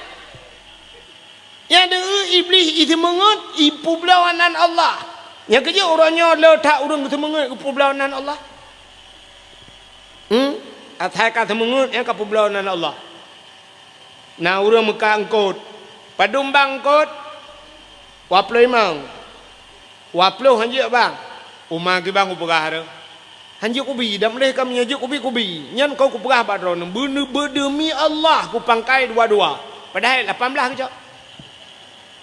Nyang deuh Iblih iseumeungeut ipeubloe nan Allah. Nyang keujeuet uroe nyoe le that ureuëng geuseumeungeut geupeubloe nan Allah. Hmm? Asai ka seumeungeut nyang ka peubloe nan Allah. Na ureuëng meukat eungkôt. Padum bang eungkôt? Dua ploh limong. Dua ploh han jeuet bang. Uma geuh bang kupeugah reuh. Han jeuet kubi, dan meuleh ka meunyoe jeuet kubi, kubi. Nyan kon kupeugah bak droeneuh, beuneubeudeumi Allah kupangkai dua-dua. Padahai lapan blaih geucok.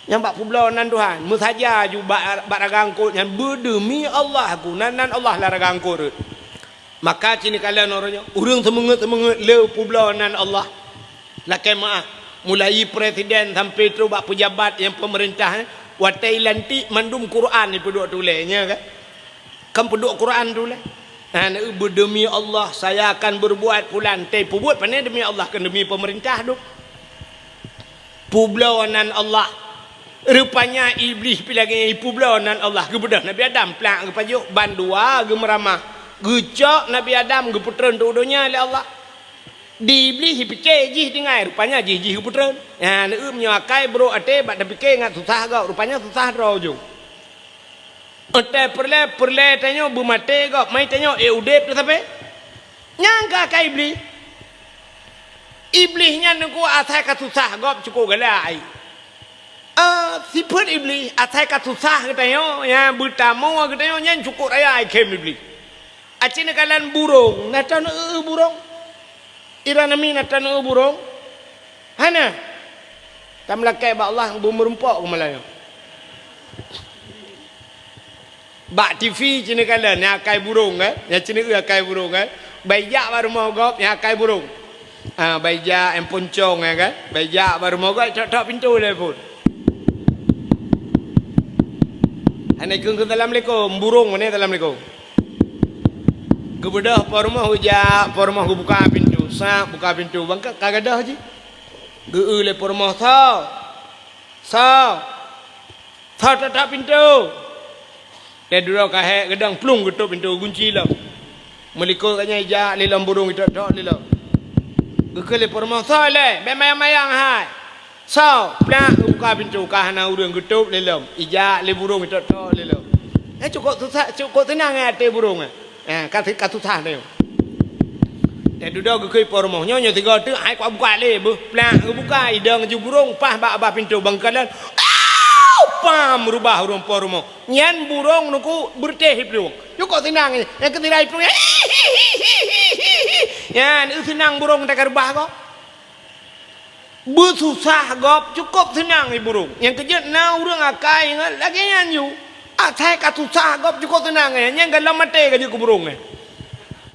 Nyang bak peubloe nan Tuhan, meusaja ju bak, bak ragangkot nyan, beudeumi Allah ku, nan, nan Allah lam ragangkot reuet. Maka cit neukalon uroe nyoe, ureuëng seumeungeut-seumeungeut le peubloe nan Allah. Lakée meuáh, mulai presiden sampai trok bak peujabat nyang peumeurintah, eh, watée lantik mandum Quran ipeuduek tuléh, nya kan? Kan peuduek Quran tuléh. Nah, beu-, demi Allah, saya akan berbuat pulan. Teuh peubuet pane demi Allah, kan demi peumeurintah tu. Peubloe nan Allah. Rupanya Iblih pi lagée nyan ipeubloe nan Allah. Geubeudôh Nabi Adam, plak geupajoh, bandua geumeuramah. Geucok Nabi Adam geupeutreun u donya lé Allah. Di Iblih ipike jih tinggai, rupanya jih, jih geupeutreun. Nyan, eu, meunyoe akai brok até bak tapike ngat susah gob, rupanya susah droe ujong. Watée peureulée, peureulée tanyoe beumaté gob, mai tanyoe, eh, udeb teuh sabe. Nyang ka akai Iblih. Iblih nyan teungku asai ka susah gob cukôp galak ai. Ah, sifeuet Iblih asai ka susah geutanyoe, nyang beutamoe geutanyoe nyan cukôp raya ai khem Iblih. Aci neukalon burông, na tan eu burông. Iran ami na tan eu burông. Hana. Tameulakée bak Allah beumeurumpok keumalanya. Bak T V cit neukalon, nyang akai burông, kan? Nyang cit neueu akai burông, kan? Bai jak bak rumoh gob, nyang akai burông. Ah, bai jak, nyang poncong, ya, kan? Bai jak bak rumoh gob, tok-tok pintoe lé phon. Hana ikheun-kheun assalamualaikum, burông, mana assalamualaikum? Geubeudôh po rumoh geujak, po rumoh geubuka pintoe, sak buka pintoe, bangka ka gadôh jih. Geueu lé po rumoh, "Soe? Soe? Soe tok-tok pintoe?" Lé dudoe ka hék geudong plueng geutôp pintoe gunci lom. Meulikot gobnyan ijak lé lom burông itok-tok lé lom. Geukheun lé po rumoh, "Soe lé? Bék mayang-mayang hai." "Soe?" Plak geubuka pintoe, ka hana ureuëng geutôp lé lom. Ijak lé burông itok-tok lé lom. Eh, cukôp susah, cukôp seunang eh até burông eh. Eh, ka, ka susah teuh. Teududoe geukheun po rumoh, "Nyoe, nyoe sigoe teuk, hai kubuka lé beuh." Plak geubuka, idong ju burông, paih bak babah pintoe bangkalan. Au! Pam! Rubah ureuëng po rumoh. Nyan burông teungku beureutéh iplueng. Cukôp seunang eh. Nyang keu sira iplueng. Nyan, eu seunang burông teuka rubah gob. Beususah gob cukôp seunang i burông. Nyang keujeuet na ureuëng akai ngon lagée nyan ju. Asai ka susah gob cukôp seunang, eh, nyang galom maté ka jeuet keu burông, eh.